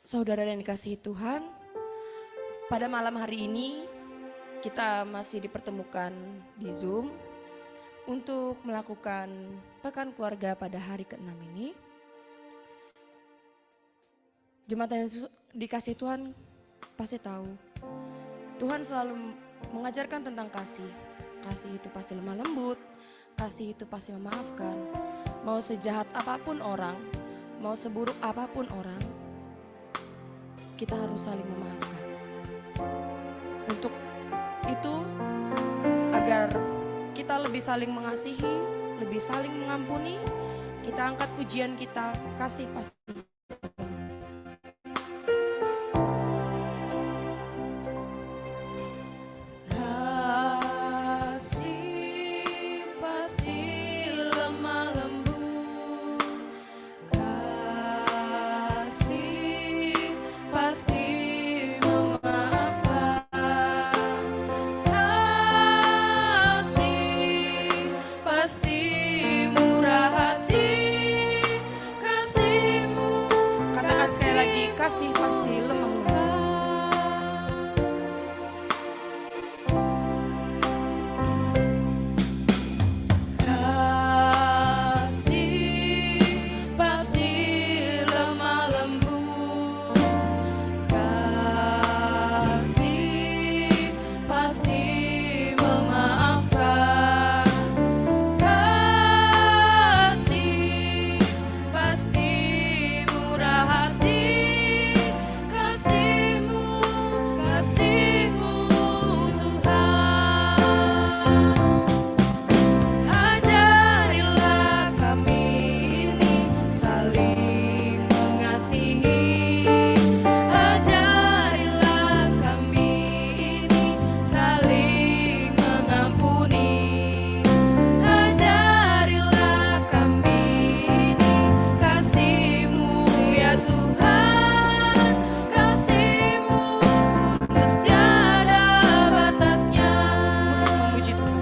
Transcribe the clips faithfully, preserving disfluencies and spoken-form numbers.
Saudara yang dikasihi Tuhan, pada malam hari ini kita masih dipertemukan di Zoom untuk melakukan Pekan Keluarga pada hari keenam ini. Jemaat yang su-, dikasihi Tuhan pasti tahu, Tuhan selalu mengajarkan tentang kasih. Kasih itu pasti lemah lembut, kasih itu pasti memaafkan. Mau sejahat apapun orang, mau seburuk apapun orang, kita harus saling memaafkan. Untuk itu, agar kita lebih saling mengasihi, lebih saling mengampuni, kita angkat pujian kita, kasih pasti. Kasih pasti lemah lembut, kasih pasti memaafkan, kasih pasti murah hati, kasih-Mu. Katakan sekali lagi, kasih pasti lemah lembut. Kasih pasti lemah lembut, kasih pasti memaafkan, kasih pasti murah hati, kasih-Mu, kasih-Mu, Tuhan. Ajarilah kami ini saling mengasihi. Ajarilah kami ini saling mengampuni. Ajarilah kami ini kasih-Mu, ya Tuhan, kasih-Mu kudus tiada batasnya. Musik memuji Tuhan.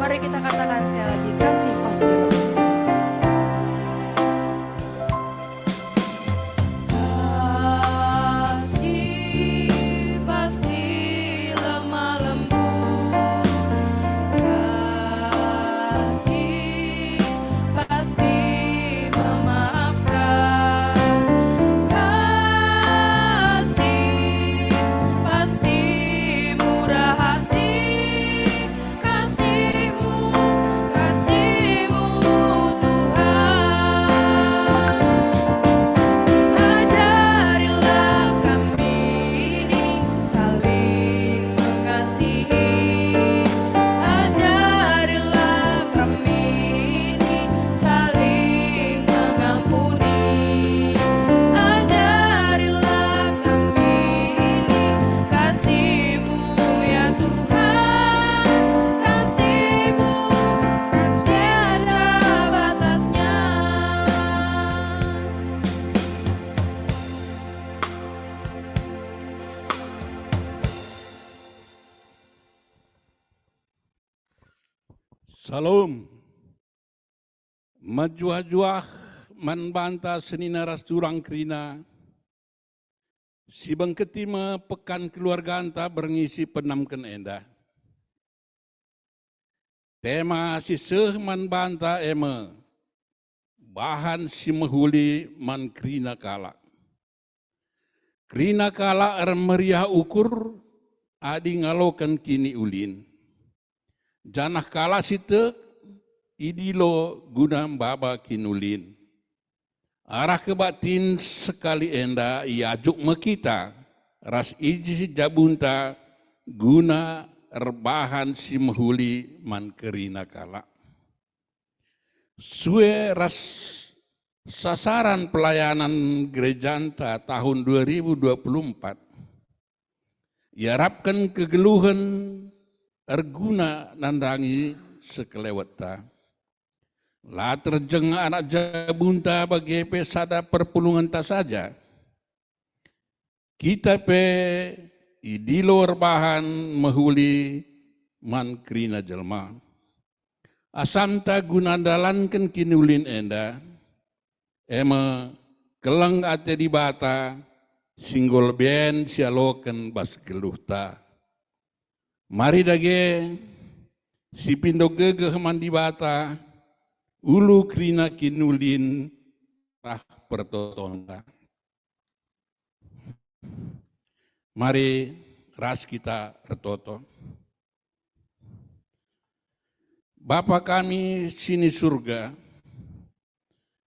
Mari kita katakan sekali lagi, kasih pasti lebih. Kasih pasti lemah lembut, kasih pasti memaafkan, kasih pasti murah hati, kasih-Mu, kasih-Mu, Tuhan. Ajarilah kami ini saling mengasihi. Ajarilah kami ini saling mengampuni. Ajarilah kami ini kasih-Mu, ya Tuhan, kasih-Mu, kasih ada batasnya. Salom. Mejuah-juah man banta senina ras turang kerina, sibengketi me pekan keluarganta berngi si peenamken enda. Tema si seh man banta e me, bahan si mehuli man kerina kalak. Kerina kalak ermeriah ukur adi ngaloken kiniulin, janah kalak si tek idilo guna maba kiniulin. Arah kebaktin sekali enda iajuk me kita ras iji si jabunta guna erbahan si mehuli man kerina kalak. Sue ras sasaran pelayanan gerejanta tahun dua ribu dua puluh empat, Iarapken kegeluhen erguna nandangi sekelewetta. La terjeng anak jabunta bage pe sada perpulungenta saja. Kita pe idilo erbahan mehuli man kerina jelma. Asamta guna ndalanken kiniulin enda, e me keleng ate Dibata si enggo leben sialoken bas geluhta. Mari dage sipindo gegeh man Dibata, ulu kerina kiniulin rah pertotonta. Mari ras kita ertoto. Bapa kami si ni Surga,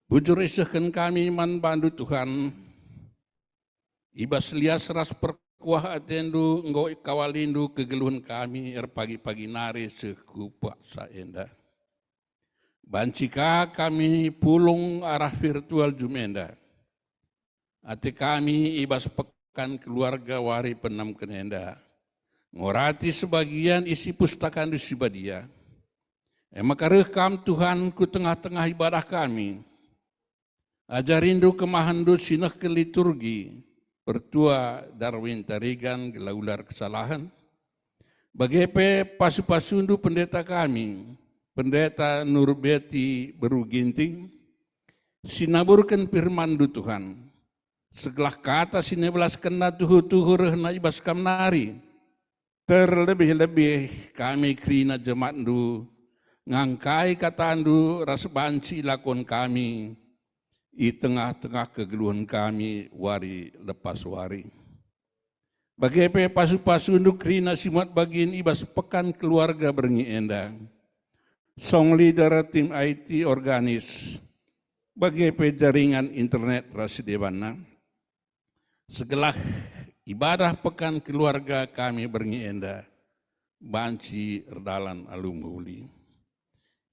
bujur isehken kami man bandu Tuhan, i bas lias ras perkuah atendu enggo ikawalindu kegeluhen kami erpagi-pagi nari seh ku paksa enda. Banci ka kami pulung arah virtual jum enda. Ate kami i bas pekan keluarga wari peenemken enda ngorati sebagian isi Pustakandu si Badia. E maka reh Kam, Tuhan, ku tengah-tengah ibadah kami. Ajarindu kemahenndu si nehken liturgi, Pertua Darwin Tarigan, gelah ular kesalahen. Bage pe pasu-pasundu pendeta kami, Pendeta Nurbeti Beru Ginting, si naburken firmanNdu, Tuhan. Segelah kata si nibelaskenna tuhu-tuhu rehna i bas Kam nari. Terlebih-lebih kami kerina jemaatNdu, ngangkai kataNdu ras banci ilakon kami i tengah-tengah kegeluhen kami wari lepas wari. Bage pe pasu-pasundu kerina si muat bagin i bas pekan keluarga berngi enda. Song leader, tim I T, organis, bage pe jaringan internet ras si debanna. Segelah ibadah pekan keluarga kami berngi enda banci erdalan alu mehuli.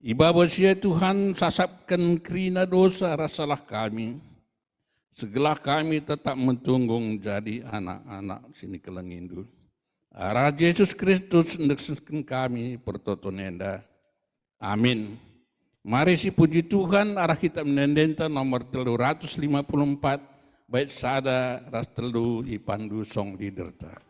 I babo si e, Tuhan, sasapken kerina dosa ras salah kami, segelah kami tetap metunggung jadi anak-anak si nikelengiNdu. Arah Jesus Kristus endesken kami pertoton enda. Amin. Mari sipuji Tuhan arah kitab ende-endenta nomor telu ratus lima puluh empat, bait sada ras telu, ipandu song leaderta.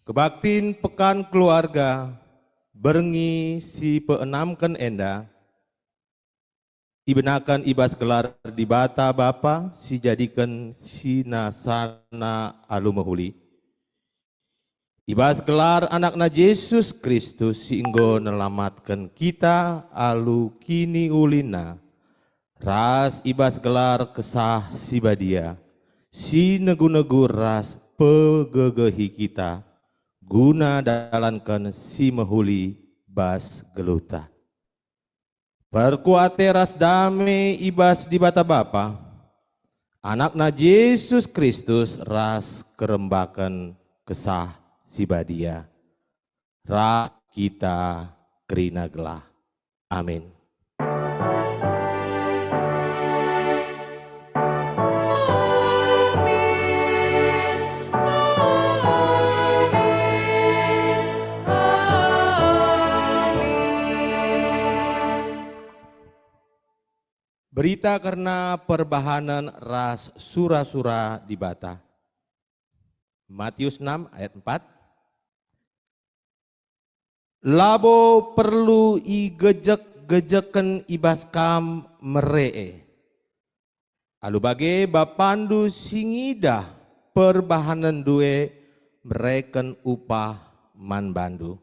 Kebaktin Pekan Keluarga berngi si peenamken enda ibenaken i bas gelar Dibata Bapa si jadiken sinasana alu mehuli. I bas gelar AnakNa Jesus Kristus si enggo nelamatken kita alu kiniulinNa, ras i bas gelar Kesah Si Badia, si negu-negu ras pegegehi kita, guna dalanken si mehuli bas geluhta. Perkuah ate ras dame i bas Dibata Bapa, AnakNa Jesus Kristus ras kerembaken Kesah Si Badia, ras kita kerina gelah. Amin. Berita kerna perbahanen ras sura-sura Dibata. Matius enam ayat empat. Labo perlu igejek-gejeken i bas kam mere e. Alu bage Bapandu si ngidah perbahanenndu e mereken upah man bandu.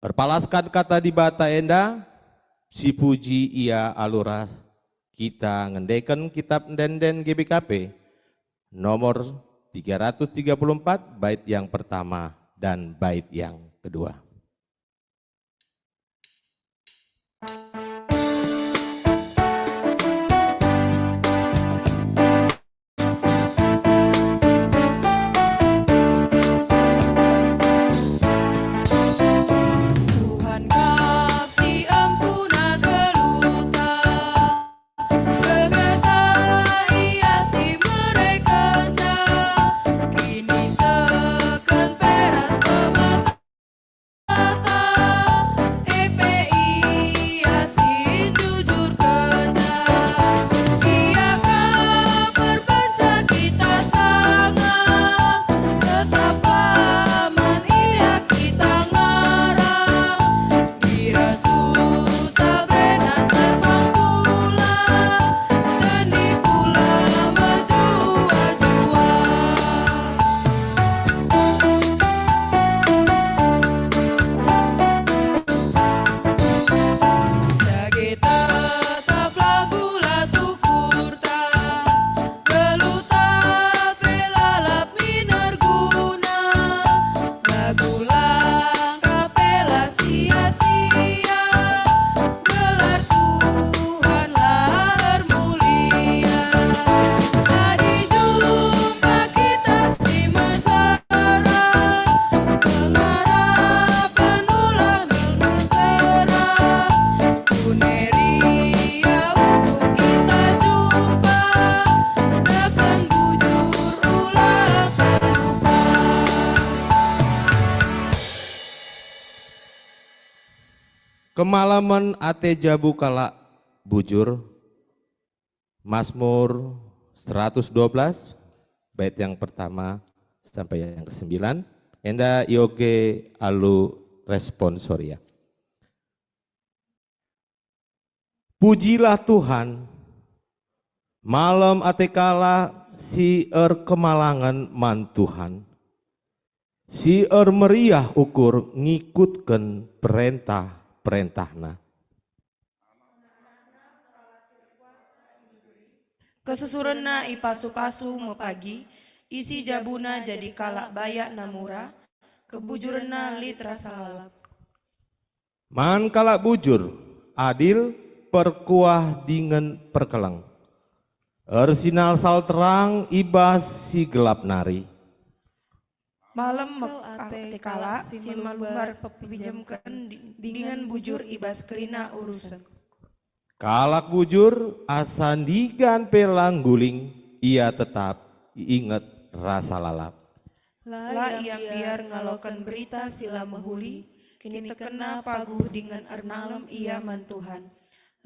Erpalaskan kata Dibata enda, sipuji Ia alu ras kita ngendeken Kitap Ende-enden G B K P, nomor tiga ratus tiga puluh empat, bait yang pertama dan bait yang kedua. Tuhan kap si empuna geluhta, gegeta Ia si merekenca, kiniteken pe ras pemata. Kata, e pe Ia si njujurkenca. Ia ka perbanca kita sanga, tetaplah man Ia kita ngarang. Ira susah berena serbang kula, deni kula mejua-jua. Dage tetaplah bulat ukurta, geluhta pe lalap min erguna, lagu langkah pe la sia-sia, gelar Tuhan la ermulia. Adi jumpa kita si mesera, pengarapen ulang terang. Ku neria ukur kita jumpa, deken bujur ulang terlupa. Kemalemen ate jabu kalak bujur. Mazmur seratus dua belas, bait yang pertama sampai yang kesembilan, enda ioge alu responsoria. Pujilah Tuhan, malem ate kalak si erkemalangen man Tuhan, si ermeriah ukur ngikutken perentah-perentahNa. Kesusurenna ipasu-pasu me pagi, isi jabuna jadi kalak bayak namura, kebujurenna lit rasa lalap. Man kalak bujur, adil, perkuah dingen perkeleng, ersinalsal terang i bas si gelap nari. Malem kel ate kalak si malumbar pepinjemken di-, dingen bujur i bas kerina urusen. Kalak bujur asa ndigan pe la ngguling, ia tetap iinget rasa lalap. La ia mbiar ngaloken berita si la mehuli, kinitekenna paguh dingen ernalem ia man Tuhan.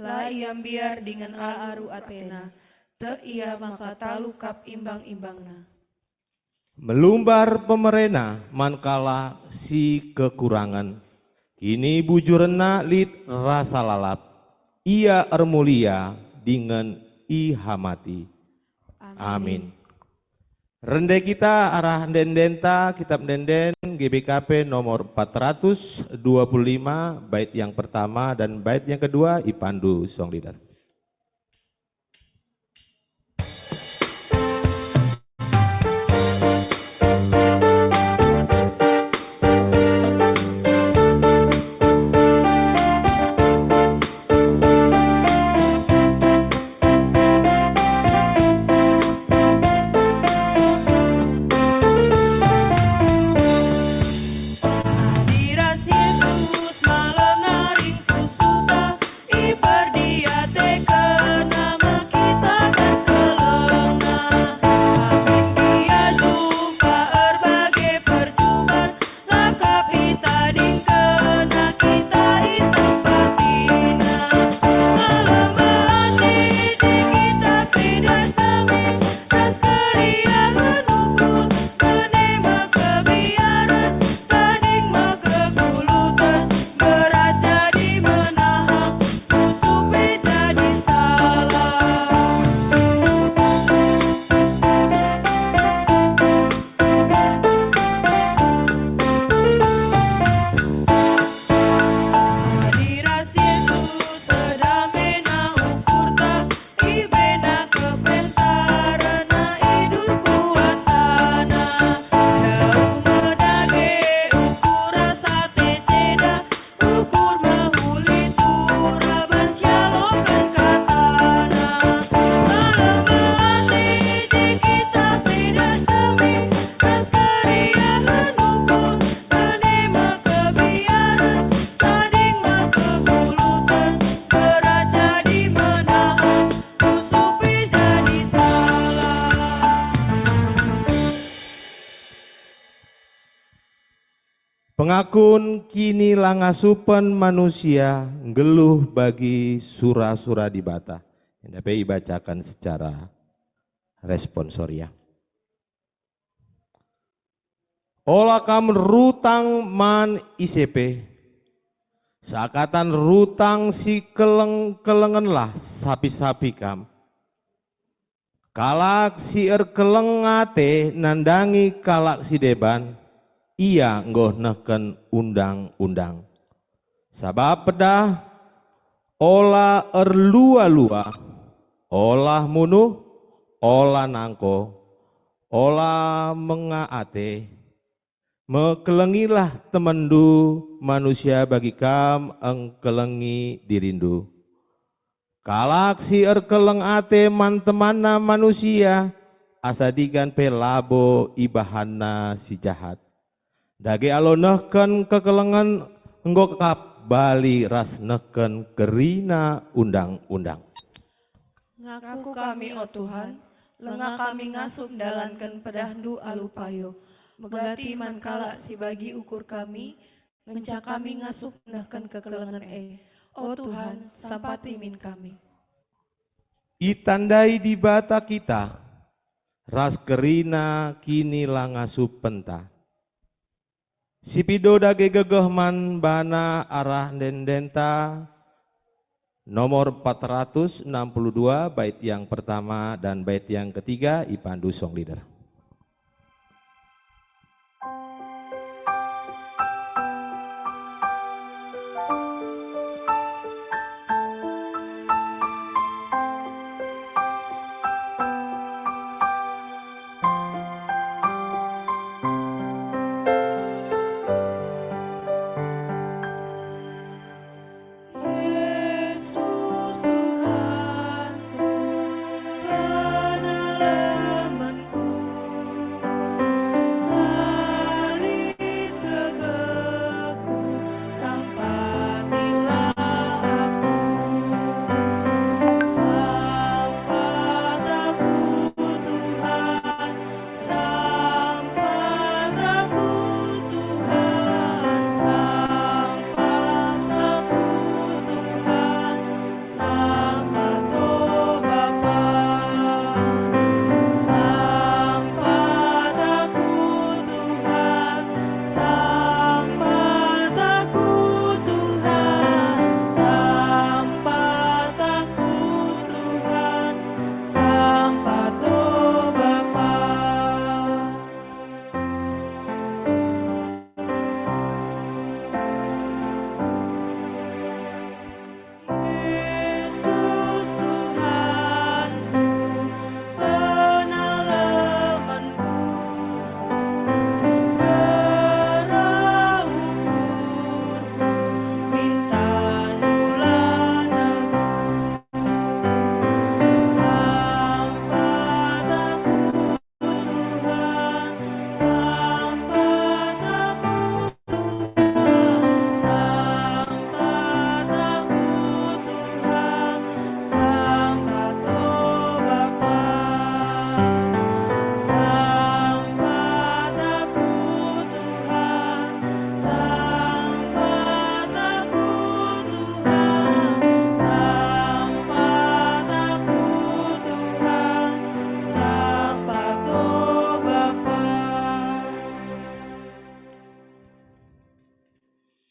La ia mbiar dingen la aru atena, tek ia maka talu kap imbang-imbangna. Melumbar pemerena man kalak si kekurangen. Kinibujurenna lit rasa lalap. Ia ermulia dingen ihamati. Amin. Rende kita arah ende-endenta Kitab Ende-enden G B K P nomor empat ratus dua puluh lima, bait yang pertama dan bait yang kedua, ipandu song leader. Adi ras Yesus malem nari ku surga, iperdiatekenNa me kita dan kelengNa. Amin, ia jumpa erbage percuban, lakap itadingkenNa, kita isempatiNa. Malem ate je kita pe datang, ras keriahen ukur, bene me kebiaren, tading me keguluten, berat jadi menahan, pusuh pe jadi salah. Adi ras Yesus sedamena ukurta, iberena kepentarenNa, idur kuasaNa. Ndauh me dage ukur ras ate ceda, ukur mehuli turaban sialoken kataNa. Malem ate je kita pe datami, ras keriahen ukur, bene me kebiaren, tading me keguluten, berat jadi menahan, pusuh pe jadi salah. Pengakun kinilangasupen manusia nggeluh bagi sura-sura Dibata. Enda pe ibacaken secara responsoria. Ola kam rutang man ise pe. Seakatan rutang si keleng-kelengenlah sapi-sapi kam. Kalak si erkeleng ate nandangi kalak si deban, ia enggo nehken undang-undang. Sabap pedah, ola erlua-lua, ola munuh, ola nangko, ola menga ate. Mekelengilah temenndu manusia bagi kam engkelengi dirindu. Kalak si erkeleng ate man temanna manusia, asa digan pe labo ibahanna si jahat. Dage alu nehken kekelengen enggo kap bali ras nehken kerina undang-undang. Ngaku kami, o Tuhan, langa kami ngasup ndalanken pedahNdu alu payo. Megati man kalak si bagi ukur kami, ngenca kami ngasup nehken kekelengen e. O Tuhan, sampati min kami. Itandai Dibata kita ras kerina kinilangasupenta. Sipido dage gegeh man bana arah ende-endenta nomor empat ratus enam puluh dua, bait yang pertama dan bait yang ketiga, ipandu song leader. Yesus Tuhanku, penalemenku,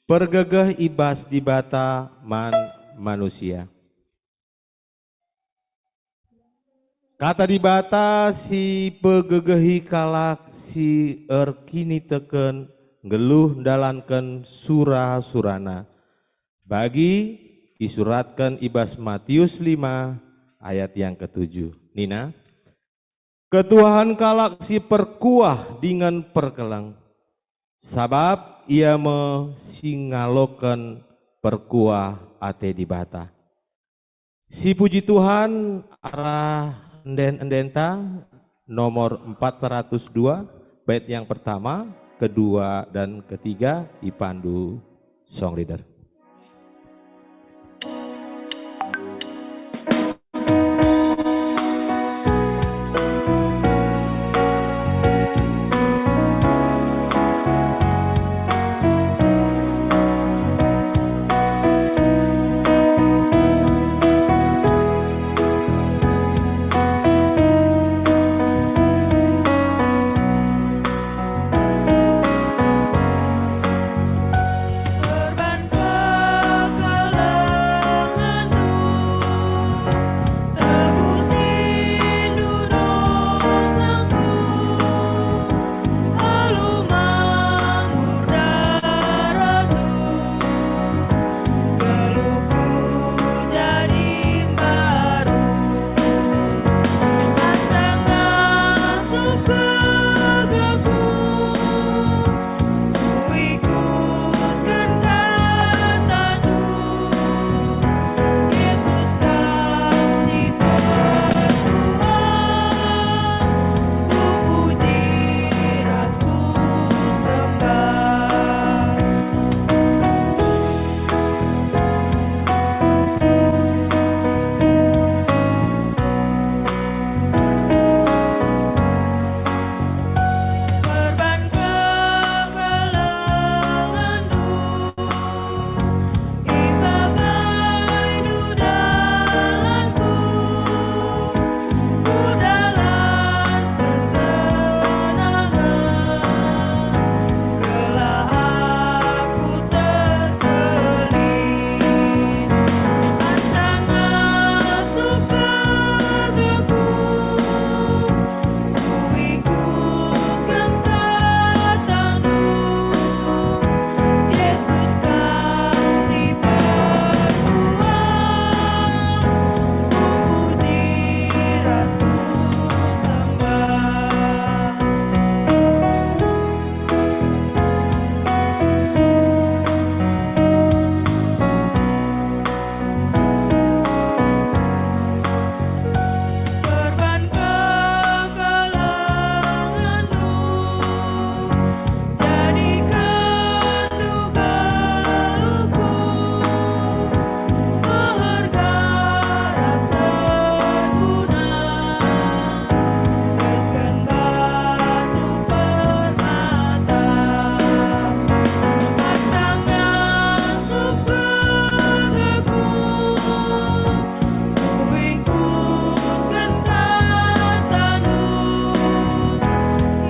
Pergegeh i bas Dibata man manusia. Kata Dibata si pegegehi kalak si erkiniteken nggeluh ndalanken sura-surana. Bagi isuratken i bas Matius lima ayat yang ketujuh. Nina, "Ketuahen kalak si perkuah dingen perkeleng, sabap ia me si ngaloken perkuah ate Dibata." Sipuji Tuhan, arah enden-endenta nomor empat ratus dua, bait yang pertama, kedua, dan ketiga, ipandu song leader. Perban kekelengenNdu, tebusiNdu dosaku, alu mambur darahNdu, geluhku jadi mbaru. Asa ngasup gegehku, kuikutken kataNdu, Yesus, Kam si perkuah, kupuji ras kusembah. Perban kekelengenNdu, ibabaindu dalanku, kudalanken senangen, gelah aku terkelin. Asa ngasup gegehku, kuikutken kataNdu, Yesus, Kam si perkuah, kupuji ras kusembah. Perban kekelengenNdu, jadikenndu geluhku, meherga ras erguna. Esken batu permata, asa ngasup gegehku, kuikutken kataNdu,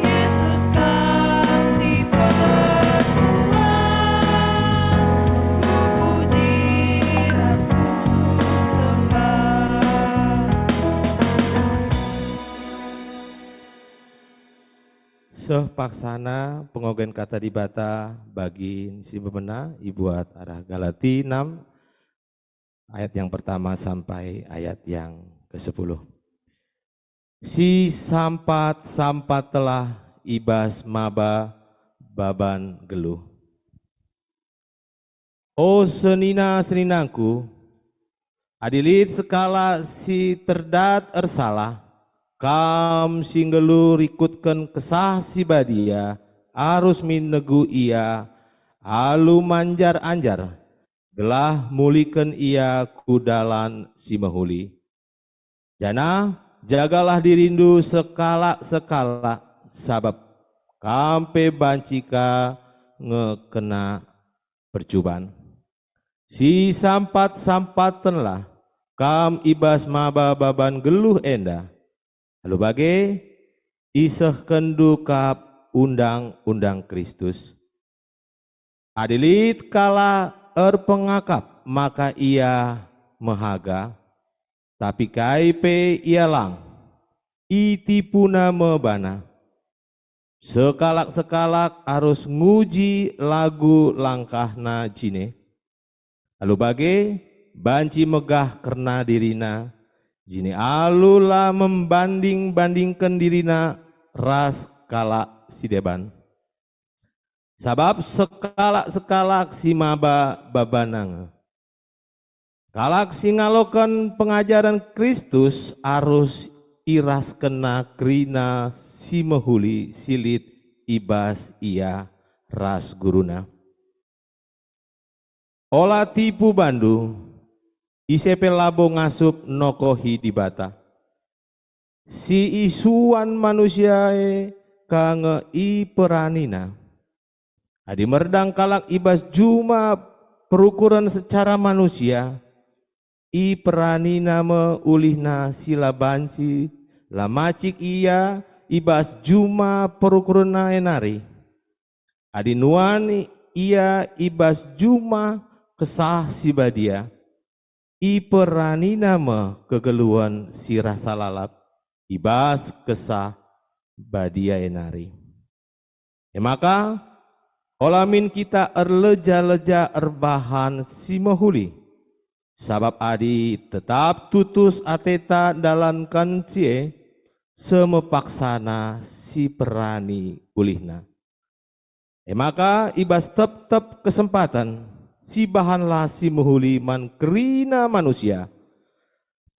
Yesus, Kam si perkuah, kupuji ras kusembah. Seh paksana pengogen Kata Dibata bagi si pemena ibuat arah Galati enam ayat yang pertama sampai ayat yang kesepuluh. Sisampat-sampatlah i bas maba baban geluh. O senina-seninangku, adi lit sekalak si terdat ersalah, kam si nggeluh rikutken Kesah Si Badia arus min negu ia alu manjar-anjar, gelah muliken ia ku dalan si mehuli. Janah jagalah dirindu sekalak-sekalak, sabap kam pe banci ka nge kena percuban. Sisampat-sampatenlah kam i bas maba baban geluh enda. Alu bage, isehkenndu kap undang-undang Kristus. Adi lit kalak erpengakap maka ia mehaga, tapi kai pe ia lang, itipuna me bana. Sekalak-sekalak arus nguji lagu langkahna jine. Alu bage, banci megah kerna dirina, jine alu la membanding-bandingken dirina ras kalak si deban. Sabap sekalak-sekalak si maba babana nge. Kalak si ngaloken pengajaren Kristus arus iraskenna kerina si mehuli si lit i bas ia ras guruna. Ola tipu bandu, ise pe labo ngasup nokohi Dibata. Si isuan manusia e ka nge iperanina. Adi merdang kalak i bas juma perukuren secara manusia, iperanina me ulihna si la banci, la macik ia i bas juma perukurenna e nari. Adi nuan ia i bas juma Kesah Si Badia, iperanina me kegeluhen si rasa lalap i bas Kesah Badia e nari. E maka, ola min kita erleja-leja erbahan si mehuli, sabap adi tetap tutus ateta ndalanken si e, semepaksana si perani ulihna. E maka, i bas tep-tep kesempaten, sibahanlah si mehuli man kerina manusia,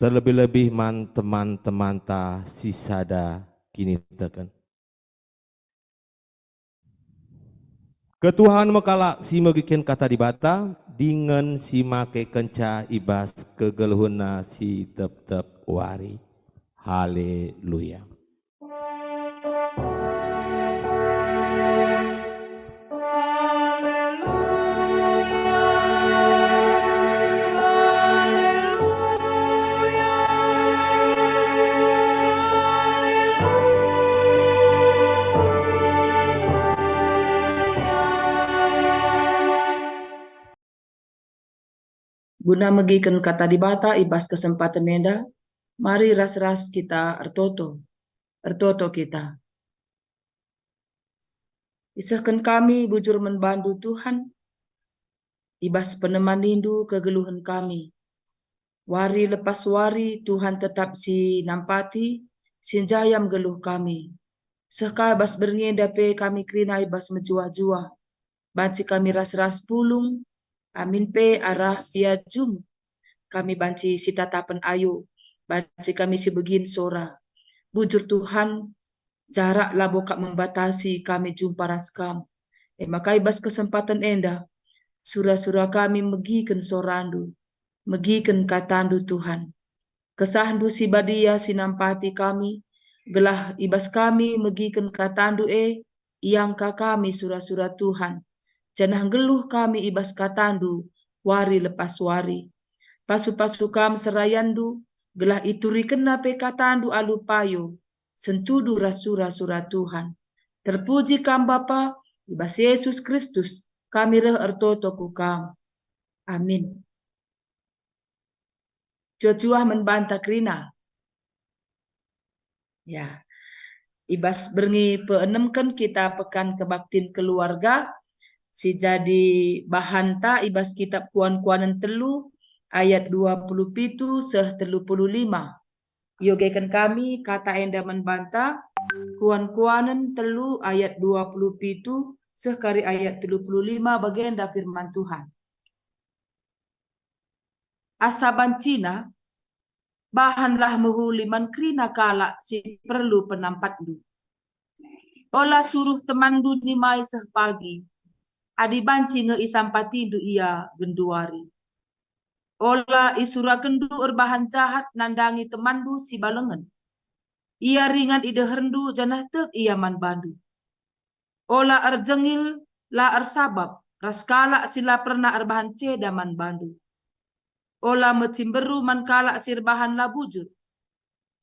terlebih-lebih man teman-temanta si sada kiniteken. Ketuhan me kalak si megiken Kata Dibata, dingen si makekenca i bas kegeluhenna si tep-tep wari. Haleluya. Guna megiken Kata Dibata i bas kesempaten enda, mari ras-ras kita ertoto. Ertoto kita. Isehken kami bujur man bandu, Tuhan, i bas penemanindu kegeluhen kami. Wari lepas wari Tuhan tetap si nampati, si njayam geluh kami. Seh ka bas berngi enda pe kami kerina i bas mejuah-juah. Banci kami ras-ras pulung, amin pe arah viajum. Kami banci sitatapen ayo, banci kami sibegin sora. Bujur Tuhan, jarak labo kap membatasi kami jumpa ras Kam. E maka i bas kesempaten enda, sura-sura kami megiken sorandu, megiken katandu, Tuhan. Kesahndu si badia si nampati kami, gelah i bas kami megiken katandu e, iangka kami sura-sura Tuhan, janah nggeluh kami i bas katandu wari lepas wari. Pasu-pasu Kam serayanndu, gelah iturikenna pe katandu alu payo, sentudu ras sura-sura Tuhan. Terpuji Kam Bapa, i bas Yesus Kristus kami reh ertoto ku Kam. Amin. Cuah-cuah man banta kerina. Ya. I bas berngi peenemken kita Pekan Kebaktin Keluarga, si jadi bahanta i bas kitab Kuan-kuanen telu ayat dua puluh pitu seh telu puluh lima. Iogeken kami kata enda man banta, Kuan-kuanen telu ayat dua puluh pitu seh kari ayat telu puluh lima, bagenda firman Tuhan. Asa bancina, bahanlah mehuli man kerina kalak si perlu penampatndu. Ola suruh temanndu nimai seh pagi, adi banci nge isampatindu ia genduari. Ola isurakenndu erbahan jahat nandangi temanndu si balengen. Ia ringan i deherndu janah tek ia man bandu. Ola erjengil, la ersabap, ras kalak si la pernah erbahan ceda man bandu. Ola mecimberu man kalak si erbahan la bujur,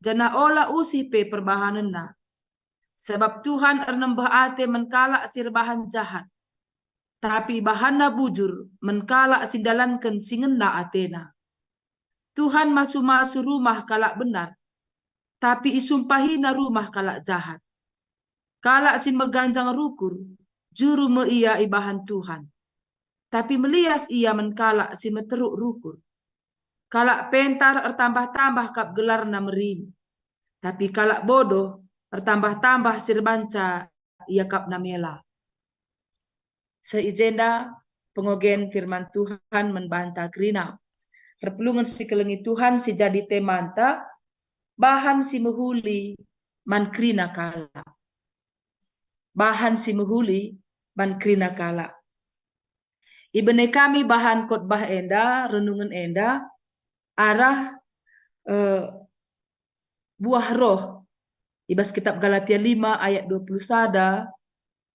janah ola usih pe perbahanenna. Sabap Tuhan ernembeh ate man kalak si erbahan jahat. tapi ibahanna bujur man kalak si ndalanken si ngena atena. Tuhan masu-masu rumah kalak benar, tapi isumpahina rumah kalak jahat. Kalak si meganjang rukur, juru me ia ibahan Tuhan, tapi melias ia man kalak si meteruk rukur. Kalak pentar ertambah-tambah kap gelarna merim, tapi kalak bodoh ertambah-tambah si erbanca iakapna mela. Seh i jenda pengogen firman Tuhan man banta kerina. Perpulungen si kelengi Tuhan, si jadi temanta, bahan si mehuli man kerina kalak. Bahan si mehuli man kerina kalak. Ibene kami bahan khotbah enda, renungen enda, arah, eh, buah roh. I bas kitab Galatia lima ayat dua puluh sada,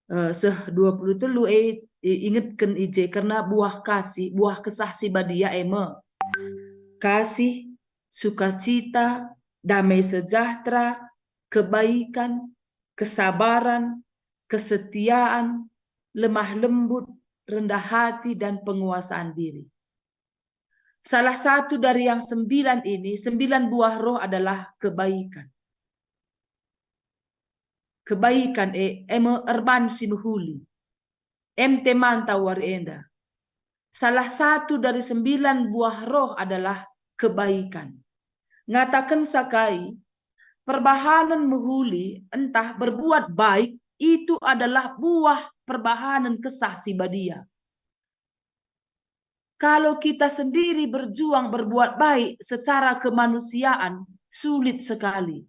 eh, seh dua puluh telu, eh, i-, ingetken i je kerna buah kasih, buah Kesah Si Badia e me: kasih, sukacita, damai sejahtera, kebaikan, kesabaran, kesetiaan, lemah lembut, rendah hati, dan penguasaan diri. Salah satu dari yang sembilan ini, sembilan buah roh adalah kebaikan. Kebaikan e, e me erban si mehuli. Em temanta wari enda. Salah satu dari sembilan buah roh adalah kebaikan. Ngatakenca kai, perbahanen mehuli ntah berbuat baik itu adalah buah perbahanen Kesah Si Badia. Kalau kita sendiri berjuang berbuat baik secara kemanusiaan, sulit sekali.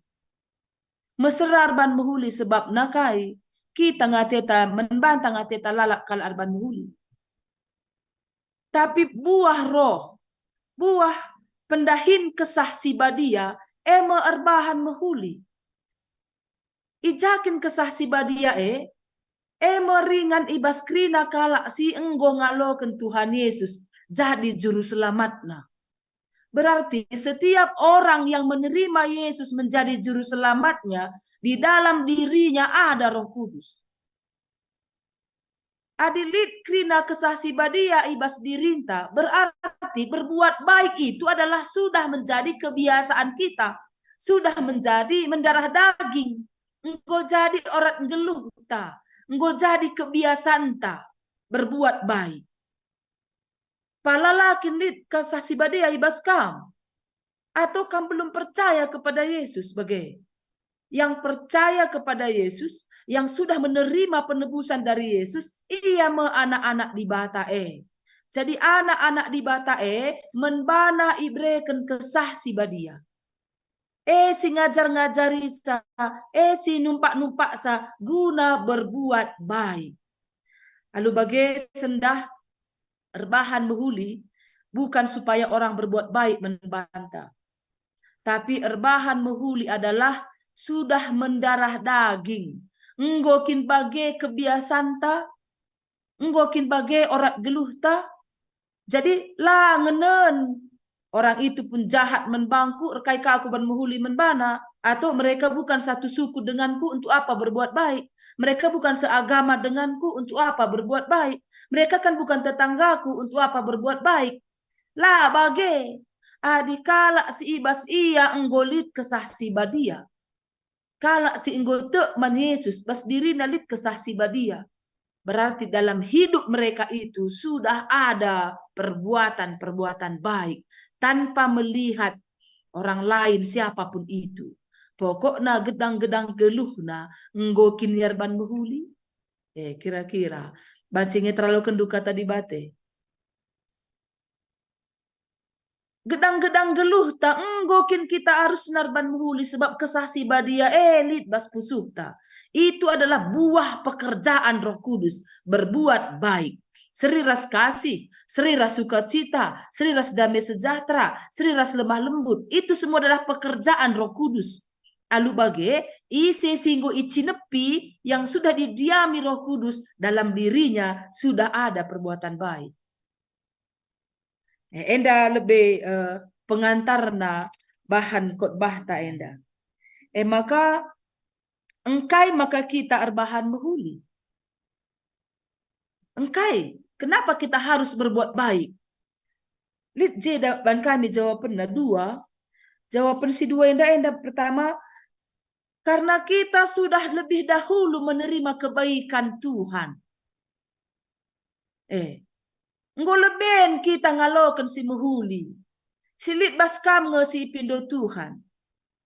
Mesera erban mehuli sebabna kai? Kita nge ateta, man banta nge ateta lalap kalak erban mehuli. Tapi buah roh, buah pendahin Kesah Si Badia, e me erbahan mehuli. I ja kin Kesah Si Badia e? E me ringan i bas kerina kalak si enggo ngaloken Tuhan Yesus jadi Juru Selamatna. Berarti setiap orang yang menerima Yesus menjadi Juru Selamatnya, di dalam dirinya ada Roh Kudus. Adi lit kerina Kesah Si Badia i bas dirinta, berarti berbuat baik itu adalah sudah menjadi kebiasaan kita, sudah menjadi mendarah daging, enggo jadi orat nggeluhta, enggo jadi kebiasaanta berbuat baik. Pala la kin lit Kesah Si Badia i bas kam? Atau kam belum percaya kepada Yesus bage? Yang percaya kepada Yesus, yang sudah menerima penebusan dari Yesus, ia me anak-anak Dibata e. Jadi anak-anak Dibata e man bana ibereken Kesah Si Badia. E si ngajar-ngajarica, e si numpak-numpakca guna berbuat baik. Alu bage sendah erbahan mehuli bukan supaya orang berbuat baik man banta. Tapi erbahan mehuli adalah sudah mendarah daging. Enggo kin bage kebiasanta? Enggo kin bage orat geluhta? Jadi la ngenen orang itu pun jahat man bangku, erkai ka aku ban mehuli man bana, atau mereka bukan satu suku denganku, untuk apa berbuat baik? Mereka bukan seagama denganku, untuk apa berbuat baik? Mereka kan bukan tetanggaku, untuk apa berbuat baik? La bage. Adi kalak si i bas ia enggo lit Kesah Si Badia, kalak si enggo tek man Yesus, bas dirina lit Kesah Si Badia, berarti dalam hidup mereka itu sudah ada perbuatan-perbuatan baik tanpa melihat orang lain, siapapun itu. Pokokna gedang-gedang geluhna enggo kin ia erban mehuli. Eh, kira-kira banci nge teraloken duka tadi bate. Gedang-gedang geluhta enggo kin kita arusna erban mehuli, sebab Kesah Si Badia e lit bas pusuhta. Itu adalah buah pekerjaan Roh Kudus, berbuat baik. Seri ras kasih, seri ras sukacita, seri ras damai sejahtera, seri ras lemah lembut. Itu semua adalah pekerjaan Roh Kudus. Alu bage, ise si enggo icinepi yang sudah didiami Roh Kudus, dalam dirinya sudah ada perbuatan baik. Eh, enda lebe, eh, pengantarna bahan khotbahta enda. E maka, engkai maka kita erbahan mehuli? Engkai, kenapa kita harus berbuat baik? Lit je da-, ban kami jawapenna dua. Jawapen si dua enda, enda pertama, karena kita sudah lebih dahulu menerima kebaikan Tuhan. Eh, enggo leben kita ngaloken si mehuli. Si lit bas kam nge si ipindo Tuhan.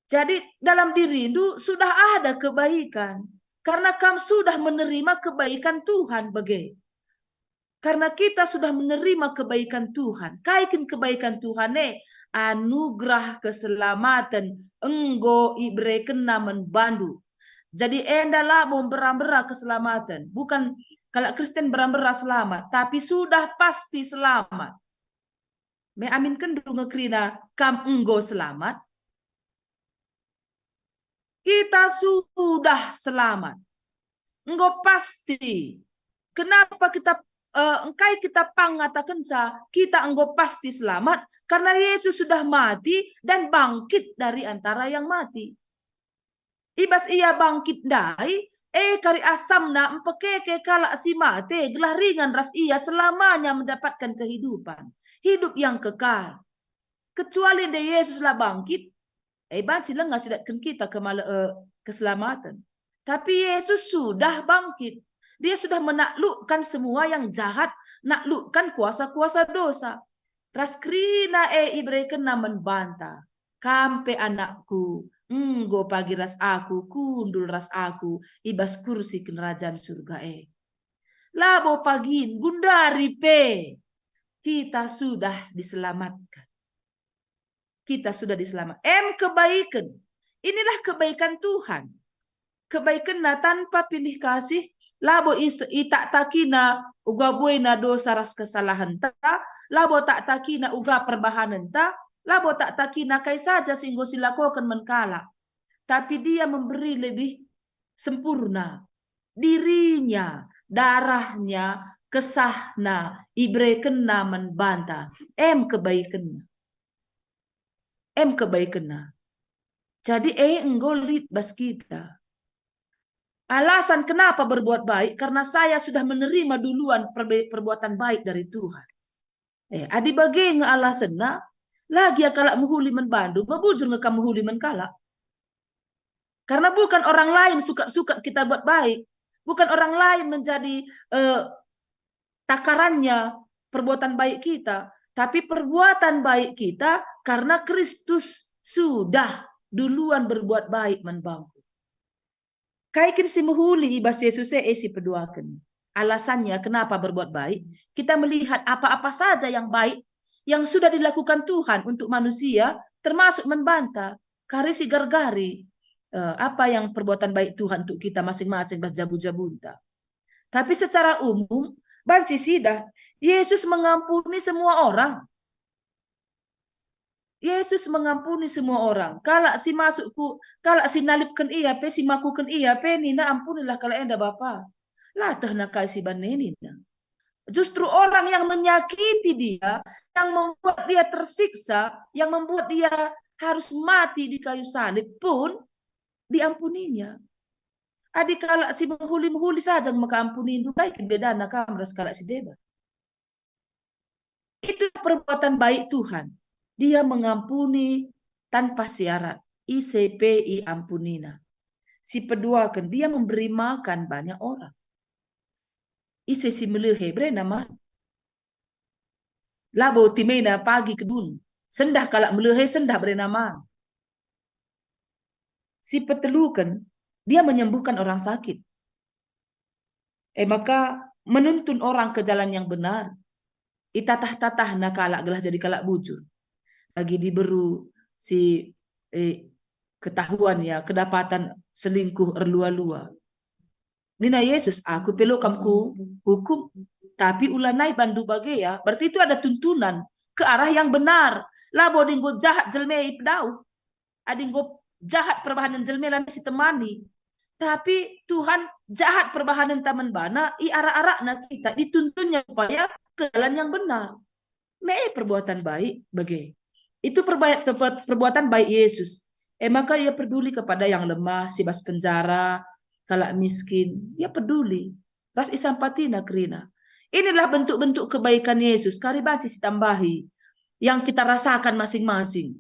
Jadi dalam dirindu sudah ada kebaikan, karena kam sudah menerima kebaikan Tuhan bage. Karena kita sudah menerima kebaikan Tuhan. Kai kin kebaikan Tuhan e? Anugerah keselamaten enggo iberekenNa man bandu. Jadi enda labo mbera-mbera keselamaten. Bukan kalak Kristen mbera-mbera selamat, tapi sudah pasti selamat. Me aminkenndu nge kerina kam enggo selamat? Kita sudah selamat. Enggo pasti. Kenapa kita, eh, engkai kita pang ngatakenca kita enggo pasti selamat? Karena Yesus sudah mati dan bangkit dari antara yang mati. I bas Ia bangkit ndai, e kari asamna mpekeke kalak si mate, gelah ringan ras Ia selamanya mendapatkan kehidupan, hidup yang kekal. Kecuali nde Yesus la bangkit, e banci langa sidatken kita kemale-, eh, keselamaten. Tapi Yesus sudah bangkit. Dia sudah menaklukkan semua yang jahat, naklukkan kuasa-kuasa dosa. Ras kerina e iberekenNa man banta. Kam pe, anakku, enggo pagi ras Aku, kundul ras Aku i bas kursi kinirajan Surga e. Labo pagin, gundari pe kita sudah diselamatkan. Kita sudah diselamat. Em kebaiken. Inilah kebaikan Tuhan. KebaikenNa tanpa pilih kasih, labo is-, itaktakina uga buena dosa ras kesalahenta, labo taktakina uga perbahanenta, labo taktakina kai saja si enggo silakoken man kalak. Tapi Dia memberi lebih sempurna. DiriNya, darahNya, kesahNa, iberekenNa man banta. Em kebaikenNa. Em kebaikenNa. Jadi e enggo lit bas kita. Alasan kenapa berbuat baik, karena saya sudah menerima duluan perbe-, perbuatan baik dari Tuhan. Eh, adi bage nge alasenna, la gia kalak mehuli man bandu, mebujur nge kam mehuli man kalak. Karena bukan orang lain sukat-sukat kita buat baik, bukan orang lain menjadi, eh, takarannya perbuatan baik kita, tapi perbuatan baik kita karena Kristus sudah duluan berbuat baik man bangku. Kai kin si mehuli i bas Yesus e, e si peduaken. Alasannya kenapa berbuat baik, kita melihat apa-apa saja yang baik yang sudah dilakukan Tuhan untuk manusia, termasuk man banta, kari si gargari, eh, apa yang perbuatan baik Tuhan untuk kita masing-masing bas jabu-jabunta. Tapi secara umum, banci sidah, Yesus mengampuni semua orang. Yesus mengampuni semua orang. Kalak si masuk ku, kalak si nalipken Ia pe, si makuken Ia pe, nina, "Ampunilah kalak enda, Bapa. La tehna kai si bana e," nina. Justru orang yang menyakiti Dia, yang membuat Dia tersiksa, yang membuat Dia harus mati di kayu salib pun diampuninya. Adi kalak si mehuli-mehuli saja maka ampunindu, kai kin bedana kam ras kalak si deban? Itu perbuatan baik Tuhan. Dia mengampuni tanpa syarat. Ise pe iampunina. Si peduaken, Dia memberi makan banyak orang. Ise si melehe, berena man. Labo timena pagi kedun. Sendah kalak melehe, sendah berena man. Si peteluken, Dia menyembuhkan orang sakit. E maka, menuntun orang ke jalan yang benar. Itatah-tatahna kalak gelah jadi kalak bujur. Bagi diberu si, eh, ketahuan, ya, kedapatan selingkuh erlua-lua. Nina Yesus, "Aku pe lo kam kuhukum, tapi ulanai bandu bage, ya." Berarti itu ada tuntunan ke arah yang benar. Labo adi enggo jahat jelma e ipedauh. Adi enggo jahat perbahanen jelma e, lanai sitemani. Tapi Tuhan jahat perbahanenta man bana, iarak-arakna kita, dituntunnya supaya ke jalan yang benar. Me e perbuatan baik bage. Itu perba-, perbuat-, perbuatan baik Yesus. E maka Ia peduli kepada yang lemah, si bas penjara, kalak miskin. Ia peduli. Ras isampatina kerina. Inilah bentuk-bentuk kebaikan Yesus, kari banci sitambahi yang kita rasakan masing-masing.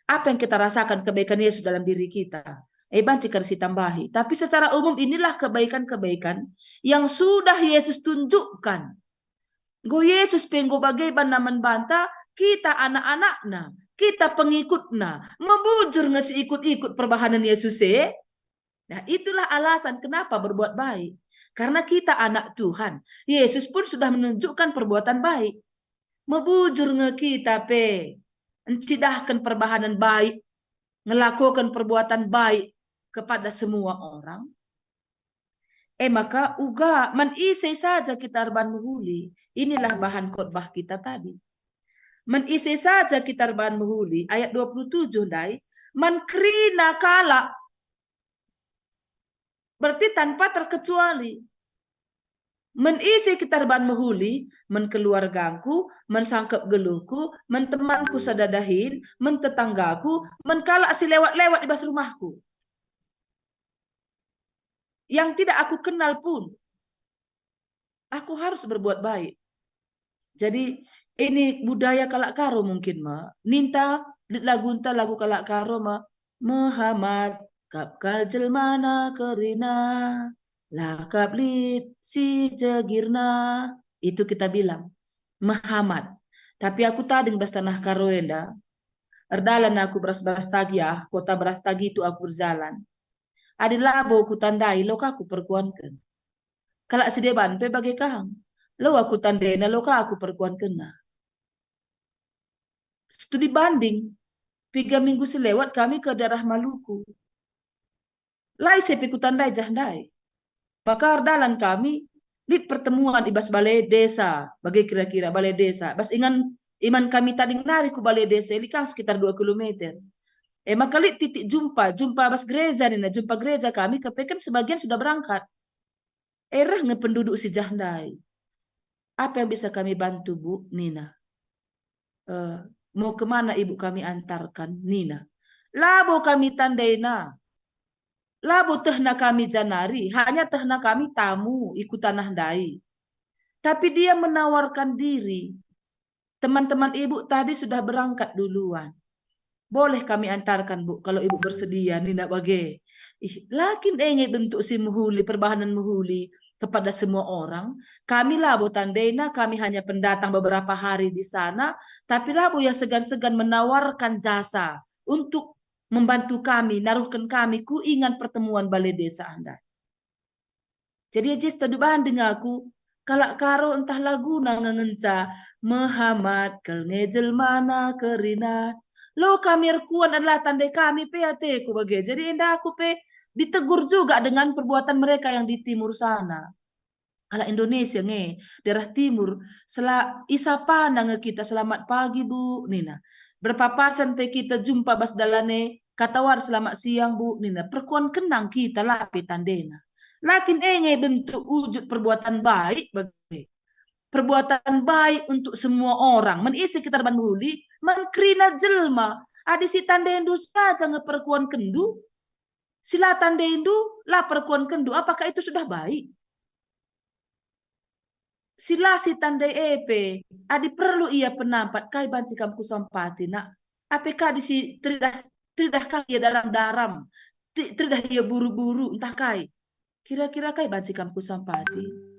Apa yang kita rasakan kebaikan Yesus dalam diri kita, eh, banci kari sitambahi. Tapi secara umum inilah kebaikan-kebaikan yang sudah Yesus tunjukkan. Enggo Yesus pe enggo bage banna man banta, kita anak-anakNa, kita pengikutNa, mebujur nge siikut-ikut perbahanen Yesus e. Nah, itulah alasan kenapa berbuat baik. Karena kita anak Tuhan. Yesus pun sudah menunjukkan perbuatan baik. Mebujur nge kita pe ncidahken perbahanen baik, ngelakoken perbuatan baik kepada semua orang. E maka uga, man ise saja kita erban mehuli. Inilah bahan khotbah kita tadi. Man ise saja kita erban mehuli, ayat dua puluh tujuh ndai, man kerina kalak. Berarti tanpa terkecuali. Man ise kita erban mehuli, man keluargangku, man sangkep geluhku, man temanku sada dahin, man tetanggaku, man kalak si lewat-lewat i bas rumahku. Yang tidak aku kenal pun, aku harus berbuat baik. Jadi, ini budaya kalak Karo mungkin me. Ninta, lit lagunta lagu kalak Karo me, "Mehamat kap kal jelmana kerina, la kap lit si jegirna." Itu kita bilang, mehamat. Tapi aku tading bas tanah Karo enda, erdalan aku beras-beras tagi, ah, kota beras tagi itu aku berjalan. Adi labo kutandai, lo ka kuperkuanken. Kalak si deban pe bage kang. Lo aku tandena, lo ka aku perkuankenna. Studi banding, piga minggu si lewat kami ke daerah Maluku. La ise pe kutandai jah ndai. Maka erdalan kami, lit pertemuan i bas balai desa, bage kira-kira balai desa. Bas ingan, iman kami tading nari ku balai desa, lit kang sekitar dua kilometer. E maka lit titik jumpa, jumpa bas gereja nina, jumpa gereja kami, kepeken sebagian sudah berangkat. E reh nge penduduk si jah ndai. "Apa yang bisa kami bantu, Bu?" nina. "Eh, mau kemana ibu kami antarkan?" nina. Labo kami tandaina. Labo tehna kami janari, hanya tehna kami tamu iku tanah ndai. Tapi dia menawarkan diri. "Teman-teman ibu tadi sudah berangkat duluan. Boleh kami antarkan, Bu, kalau ibu bersedia," nina bage. Ih, la kin e nge bentuk si mehuli, perbahanen mehuli kepada semua orang? Kami labo tandaina, kami hanya pendatang beberapa hari di sana, tapi labo ia segan-segan menawarkan jasa untuk membantu kami, naruhken kami ku ingan pertemuan balai desa ndai. Jadi, ejis tadu banding aku, kalak Karo ntah laguna nge ngenca, "Mehamat kal nge jelmana kerina." Lo kami erkuan adalah tandai kami pe ateku bage. Jadi, enda aku pe ditegur juga dengan perbuatan mereka yang di timur sana. Kalak Indonesia nge, daerah timur, sela-, isapana nge kita, "Selamat pagi, Bu," nina. Berpapasan pe kita jumpa bas dalan e, "Katawari selamat siang, Bu," nina. Perkuan kenang kita la pe tandena. La kin e nge bentuk wujud perbuatan baik bage. Perbuatan baik untuk semua orang. Man ise kita erban mehuli, man kerina jelma. Adi si tandaindu saja nge perkuankenndu, si la tandaindu, la perkuankenndu, apakah itu sudah baik? Si la si tandai e pe, adi perlu ia penampat, kai banci kam kusampati, Nak? Ape kadi si teridah, teridah ka ia daram-daram, ti-, teridah ia buru-buru, ntah kai? Kira-kira kai banci kam kusampati?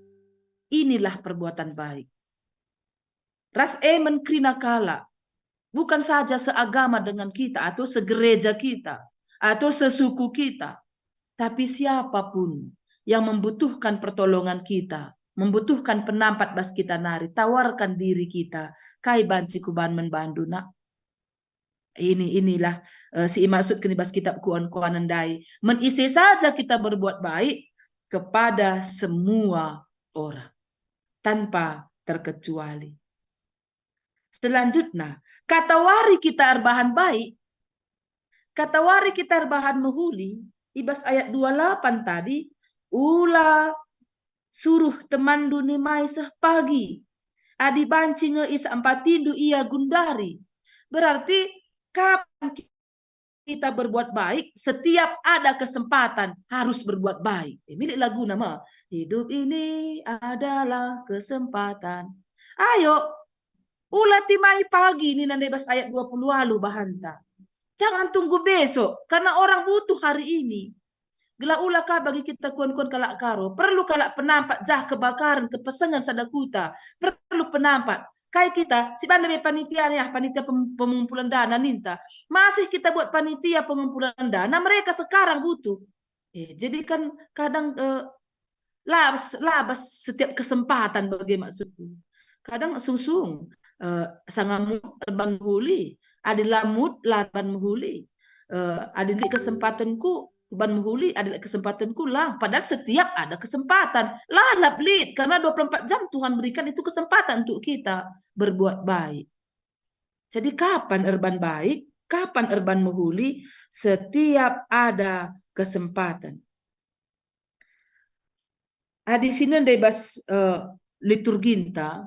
Inilah perbuatan baik. Ras e man kerina kalak, bukan saja seagama dengan kita atau segereja kita atau sesuku kita, tapi siapapun yang membutuhkan pertolongan kita, membutuhkan penampat bas kita nari, tawarkan diri kita, kai banci kuban man bandu, Nak? Ini, inilah, eh, si imaksudken i bas kitab kuan-kuan ndai. Man ise saja kita berbuat baik kepada semua orang, tanpa terkecuali. Selanjutna, katawari kita erbahan baik, katawari kita erbahan mehuli, i bas ayat dua lapan tadi, ula suruh temanndu nimai seh pagi. Adi banci nge isampatindu ia gundari. Berarti kapan kita berbuat baik, setiap ada kesempatan harus berbuat baik. Eh, milik laguna me. Hidup ini adalah kesempatan. Ayo, ula timai pagi nina ndai bas ayat dua puluh waluh bahanta. Jangan tunggu besok, karena orang butuh hari ini. Gelah ula ka bagi kita kuan-kuan kalak Karo, perlu kalak penampat, jah kebakaren, kepesengen sada kuta, perlu penampat. Kai kita, si bana be panitia nih, ah, panitia pem-, pengumpulan dana ninta. Masih kita buat panitia pengumpulan dana, mereka sekarang butuh. Eh, jadi kan kadang, eh, labas, labas setiap kesempatan bage maksudku. Kadang sungsung, eh, sanga mut erban mehuli, adi la mut la erban mehuli. Eh, adi lit kesempatenku, kuban mehuli, adi lit kesempatenku lang. Padahal setiap ada kesempatan. Lalap lit, karena dua puluh empat jam Tuhan berikan itu kesempatan untuk kita berbuat baik. Jadi kapan erban baik, kapan erban mehuli, setiap ada kesempatan. Adi sinen ndai bas, eh, liturginta,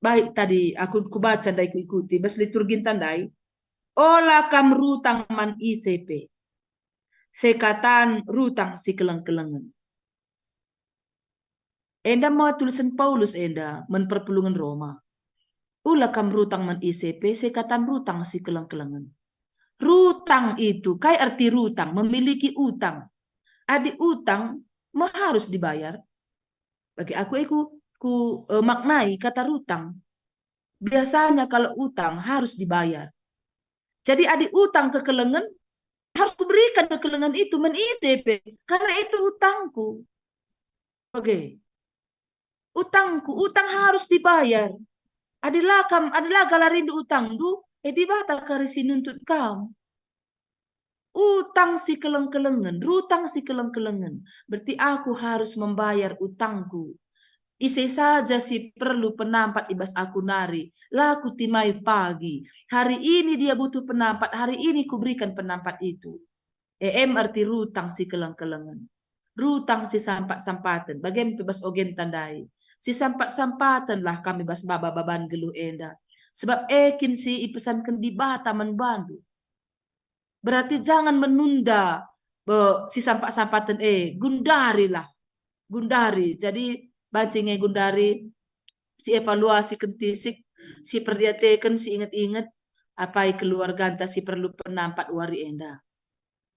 baik tadi aku kubaca ndai kuikuti, bas liturginta ndai, ola kam rutang man ise pe. Sekatan rutang si keleng-kelengen. Enda me tulisan Paulus enda man perpulungen Roma. Ula kam rutang man ise pe sekatan rutang si keleng-kelengen. Rutang itu, kai erti rutang? Memiliki utang. Adi utang, me harus dibayar. Bagi aku, eh, ku, ku, eh, maknai kata rutang. Biasanya kalau utang harus dibayar. Jadi adi utang kekelengen, harus kuberikan kekelengen itu man ise pe, karena itu utangku. Oke. Utangku, utang harus dibayar. Adi la kam, adi la galarindu utangndu, eh, Dibata kari si nuntut kam. Utang si keleng-kelengen, rutang si keleng-kelengen. Berarti aku harus membayar utangku. Ise saja si perlu penampat i bas aku nari, la kutimai pagi. Hari ini dia butuh penampat, hari ini kuberikan penampat itu. E, em erti rutang si keleng-kelengen. Rutang si sampat-sampaten, bage pe bas ogenta ndai. Si sampat-sampatenlah kami bas baba-baban geluh enda. Sebab e kin si ipesanken Dibata man bandu. Berarti jangan menunda, eh, si sampat-sampaten e, gundarilah. Gundari. Jadi, banci nge gundari, si evaluasi kentisik, si perdiateken, si inget-inget, apai keluarganta si perlu penampat wari enda.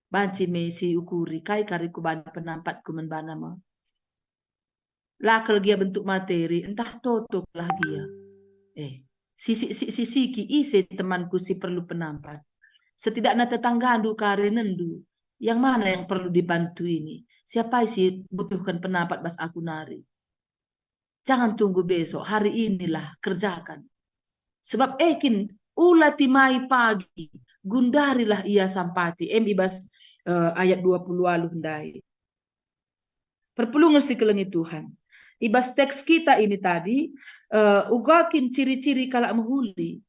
Banci me si ukuri, kai kari kubana penampatku man bana me. La kal gia bentuk materi, ntah toto lah gia. Eh, sisi, si, sisiki ise temanku si perlu penampat. Setidakna tetanggandu kari nendu, yang mana yang perlu dibantu ini? Siapa si butuhkan penampat bas aku nari? Jangan tunggu besok, hari inilah kerjakan. Sebab e kin ula timai pagi, gundarilah ia sampati. Em i bas, eh, ayat dua puluh waluh ndai. Perpulungen si kelengi Tuhan. I bas teks kita ini tadi, eh, uga kin ciri-ciri kalak mehuli?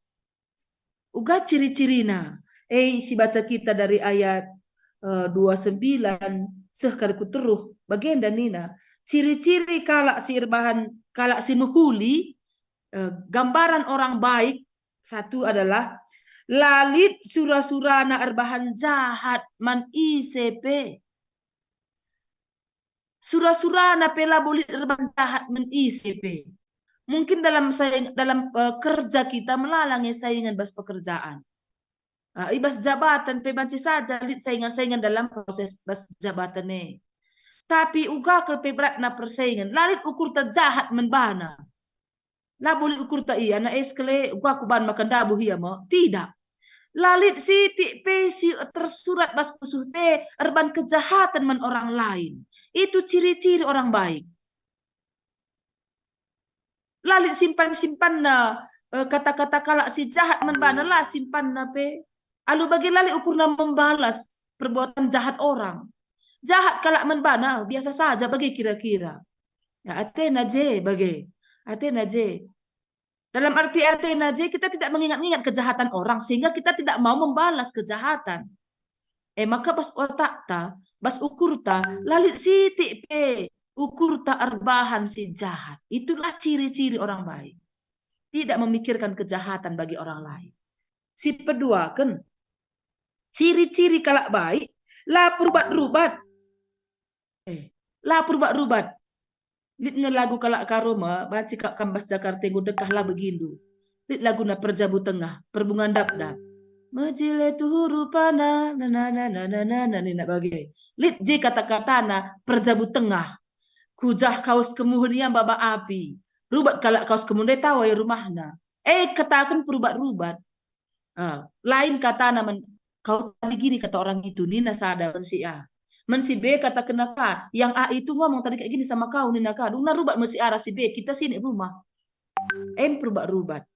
Uga ciri-cirina? Eh, si baca kita dari ayat, eh, dua sembilan seh kari ku teruh, bagenda nina, ciri-ciri kalak si erbahan, kalak si mehuli, eh, gambaran orang baik, satu adalah la lit sura-surana erbahan jahat man ise pe. Sura-surana pe labo lit erbahan jahat man ise pe. Mungkin dalam saing-, dalam, eh, kerja kita melala nge saingan bas pekerjaan. Ah, i bas jabatan pe banci saja lit saingan-saingan dalam proses bas jabatan e. Tapi uga kal pe beratna persaingan, la lit ukurta jahat man bana. Labo lit ukurta ia, anak e sekele, uga kuban maka ndabuh ia me. Tidak. La lit sitik pe si tersurat bas pusuhta e erban kejahatan man orang lain. Itu ciri-ciri orang baik. La lit simpan-simpanna, eh, kata-kata kalak si jahat man bana, la simpanna pe. Alu bage la lit ukurna membalas perbuatan jahat orang. Jahat kalak man bana, biasa saja bage kira-kira. Ya, atena je bage. Atena je. Dalam arti atena je, kita tidak mengingat-ingat kejahatan orang, sehingga kita tidak mau membalas kejahatan. E maka bas otakta, bas ukurta, la lit sitik pe ukurta erbahan si jahat. Itulah ciri-ciri orang baik. Tidak memikirkan kejahatan bagi orang lain. Si peduaken, Ciri-ciri kalak baik, la perubat-rubat. Eh, la perubat-rubat. Lit nge lagu kalak Karo me, banci kap kam bas Jakarta enggo dekah la begindu. Lit laguna Perjabu Tengah, Perbungan Dapdap. Mejile tuhu rupana, na, na, na, nina bage. Lit je kata-katana Perjabu Tengah. Kujah kaus kemuhen ia mbaba api. Rubat kalak kaus kemuhen ndai tawa ia rumahna. Eh, kataken perubat-rubat. Ah, lain katana men, "Kau tadi gini kata orang itu," nina sada men si A. Men si B katakenna ka, "Yang A itu ngomong tadi kayak gini sama kau," nina ka. Dungna rubat me si A ras si B, kita sini rumah. Em perubat-rubat.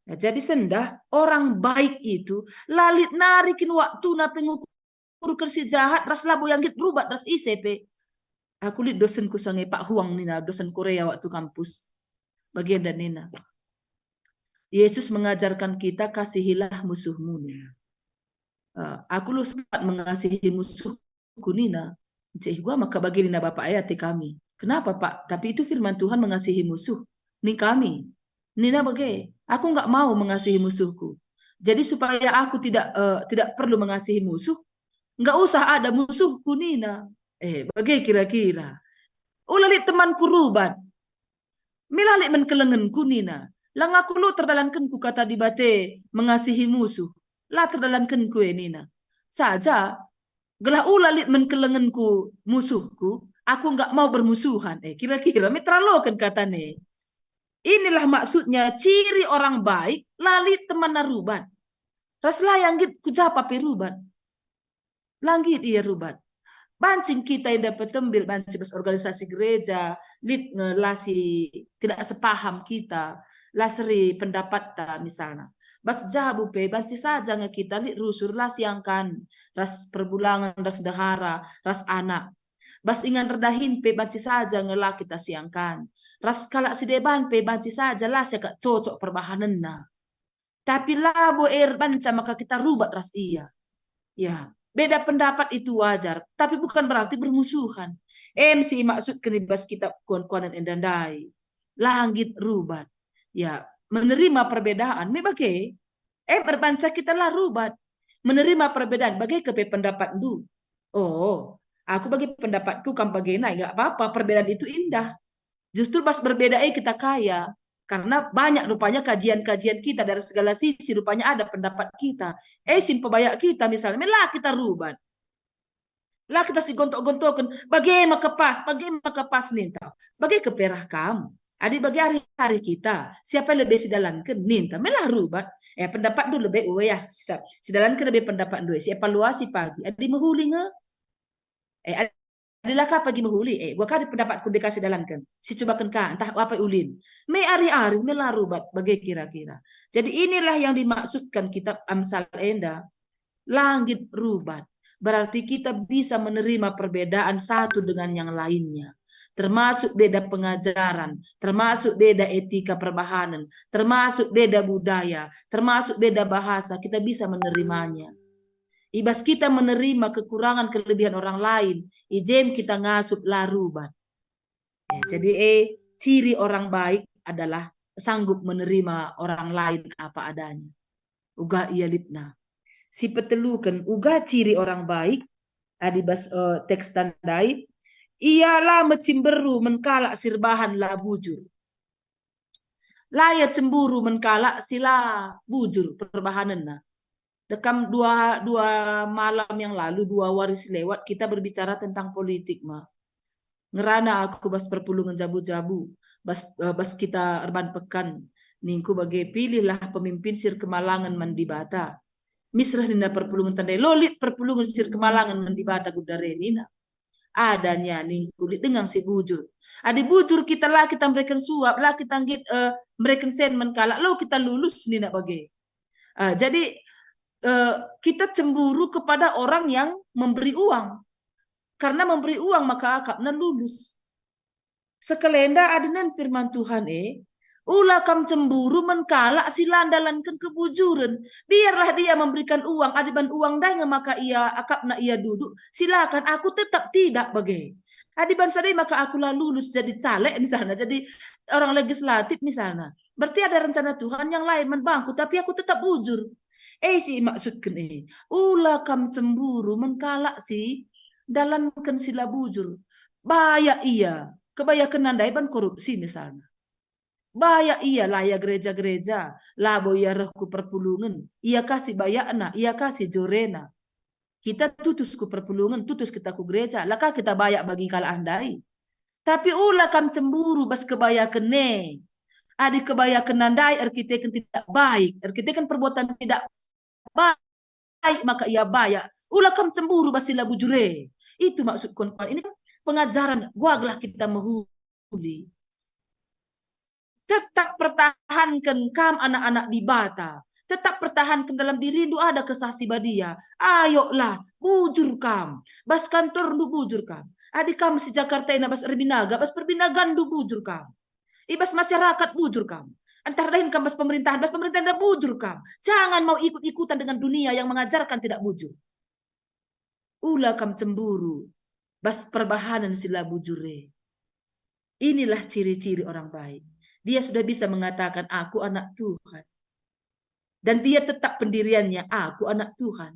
Nah, jadi sendah orang baik itu la lit nari kin waktuna pe ngukurken si jahat ras labo ia nggit rubat ras ise pe. Aku lit dosenku sange Pak Huang nina, dosen Korea waktu kampus. Bagenda nina, Yesus mengajarkan kita, "Kasihilah musuhmu," nina. Eh, aku lus kat mengasihi musuhku nina. Cih gua maka bagi nina bapak e ate kami. "Kenapa, Pak? Tapi itu firman Tuhan mengasihi musuh." Ning kami. Nina bage, "Aku nggak mau mengasihi musuhku. Jadi supaya aku tidak, eh, tidak perlu mengasihi musuh, nggak usah ada musuhku," nina. Eh, bage kira-kira. Ula lit temanku rubat. Mela lit men kelengenku nina. Lang aku lo terdalankenku kata Dibata mengasihi musuh. La terdalankenku e nina. Saja, gelah ula lit men kelengenku musuhku, aku nggak mau bermusuhan. Eh, kira-kira me teraloken katana e. Inilah maksudnya ciri orang baik, la lit temanna rubat. Ras la ia nggit ku japa pe rubat. La nggit ia rubat. Banci kita enda petembil, banci bas organisasi gereja, lit nge la si tidak sepaham kita, la seri pendapatta misalna. Bas jabu pe banci saja nge kita lit rusur la siangkan, ras perbulangen, ras ndehara, ras anak. Bas ingan erdahin pe banci saja nge la kita siangkan. Ras kalak si deban pe banci saja la siakap cocok perbahanenna. Tapi labo e erbanca maka kita rubat ras ia. Ya, beda pendapat itu wajar, tapi bukan berarti bermusuhan. Em si imaksudken i bas kitab kuan-kuanen enda ndai. La nggit rubat. Ya, menerima perbedaan, me bage. Em erbanca kita la rubat. Menerima perbedaan, bage ke pe pendapatndu. Oh, aku bagi pendapatku, kam bagena, nggak apa-apa, perbedaan itu indah. Justru bas berbeda e kita kaya. Karena banyak rupanya kajian-kajian kita dari segala sisi, rupanya ada pendapat kita. Eh, si mpebayak kita misalnya, me la kita rubat. La kita si gontok-gontoken, bage maka pas, bage maka pas ninta. Bage keperah kam. Adi bage ari-ari kita, siapa lebe sidalanken ninta, me la rubat. Eh, pendapatndu lebe, oh ya, si, sidalanken lebe pendapatndu, si evaluasi pagi. Adi mehuli nge. Eh, adi la ka pagi mehuli, eh, gua kari pendapatku ndeka sidalanken, sicubaken ka, ntah apa ulin. Me ari-ari, me la rubat, bage kira-kira. Jadi inilah yang dimaksudkan kitab Amsal enda, la nggit rubat. Berarti kita bisa menerima perbedaan satu dengan yang lainnya. Termasuk beda pengajaran, termasuk beda etika perbahanen, termasuk beda budaya, termasuk beda bahasa, kita bisa menerimanya. I bas kita menerima kekurangan kelebihan orang lain, i jem kita ngasup la rubat. Ya, jadi, eh, ciri orang baik adalah sanggup menerima orang lain apa adanya. Uga ia litna. Si peteluken uga ciri orang baik, adi bas, eh, teks tandai, ia la mecimberu men kalak si erbahan la bujur. La ia cemburu men kalak si la bujur perbahanenna. Dekam dua, dua malam yang lalu, dua wari si lewat, kita berbicara tentang politik, ma. Ngerana aku bas perpulungen jabu-jabu, bas, eh, bas kita erban pekan, ningku bage, "Pilihlah pemimpin si erkemalangen man Dibata." Mis reh nina perpulungen tandai, "Lo lit perpulungen si erkemalangen man Dibata gundare," nina. Adanya ningku lit denga si bujur. Adi bujur kita la kita mereken suap, la kita nggit, eh, mereken sen man kalak, lo kita lulus nina bage. Ah, jadi, eh, kita cemburu kepada orang yang memberi uang. Karena memberi uang maka akapna lulus. Sekalenda adi nen firman Tuhan e, "Ula kam cemburu man kalak si la ndalanken kebujuren. Biarlah dia memberikan uang, adi ban uang ndai nge maka ia akapna ia duduk, silakan, aku tetap tidak," bage. Adi bansa ndai maka aku la lulus jadi caleg misalna, jadi orang legislatif misalna. Berarti ada rencana Tuhan yang lain man bangku, tapi aku tetap bujur. E si imaksudken e, ula kam cemburu man kalak si ndalanken si la bujur. Bayak ia, kebayakenna ndai ban korupsi misalna. Bayak ia la ia gereja-gereja, labo ia reh ku perpulungen, ia ka si bayakna, ia ka si jorena. Kita tutus ku perpulungen, tutus kita ku gereja, la ka kita bayak bagi kalak ndai. Tapi ula kam cemburu bas kebayaken e. Adi kebayakenna ndai erkiteken tidak baik, erkiteken perbuatan tidak baik, maka ia bayak. Ula kam cemburu bas si la bujur e. Itu maksudku, kawan. Ini kan pengajaren, gelah kita mehuli. Tetap pertahanken kam anak-anak Dibata. Tetap pertahanken dalam dirindu ada Kesah Si Badia. Ayolah, bujur kam. Bas kantorndu bujur kam. Adi kam si Jakarta ena bas erbinaga, bas perbinaganndu bujur kam. I bas masyarakat bujur kam. Ntah dahin kam bas pemerintahan, bas pemerintahan enda bujur kam. Jangan mau ikut-ikutan dengan dunia yang mengajarkan tidak bujur. Ula kam cemburu bas perbahanen si la bujur e. Inilah ciri-ciri orang baik. Dia sudah bisa mengatakan, "Aku anak Tuhan." Dan dia tetap pendiriannya, "Aku anak Tuhan."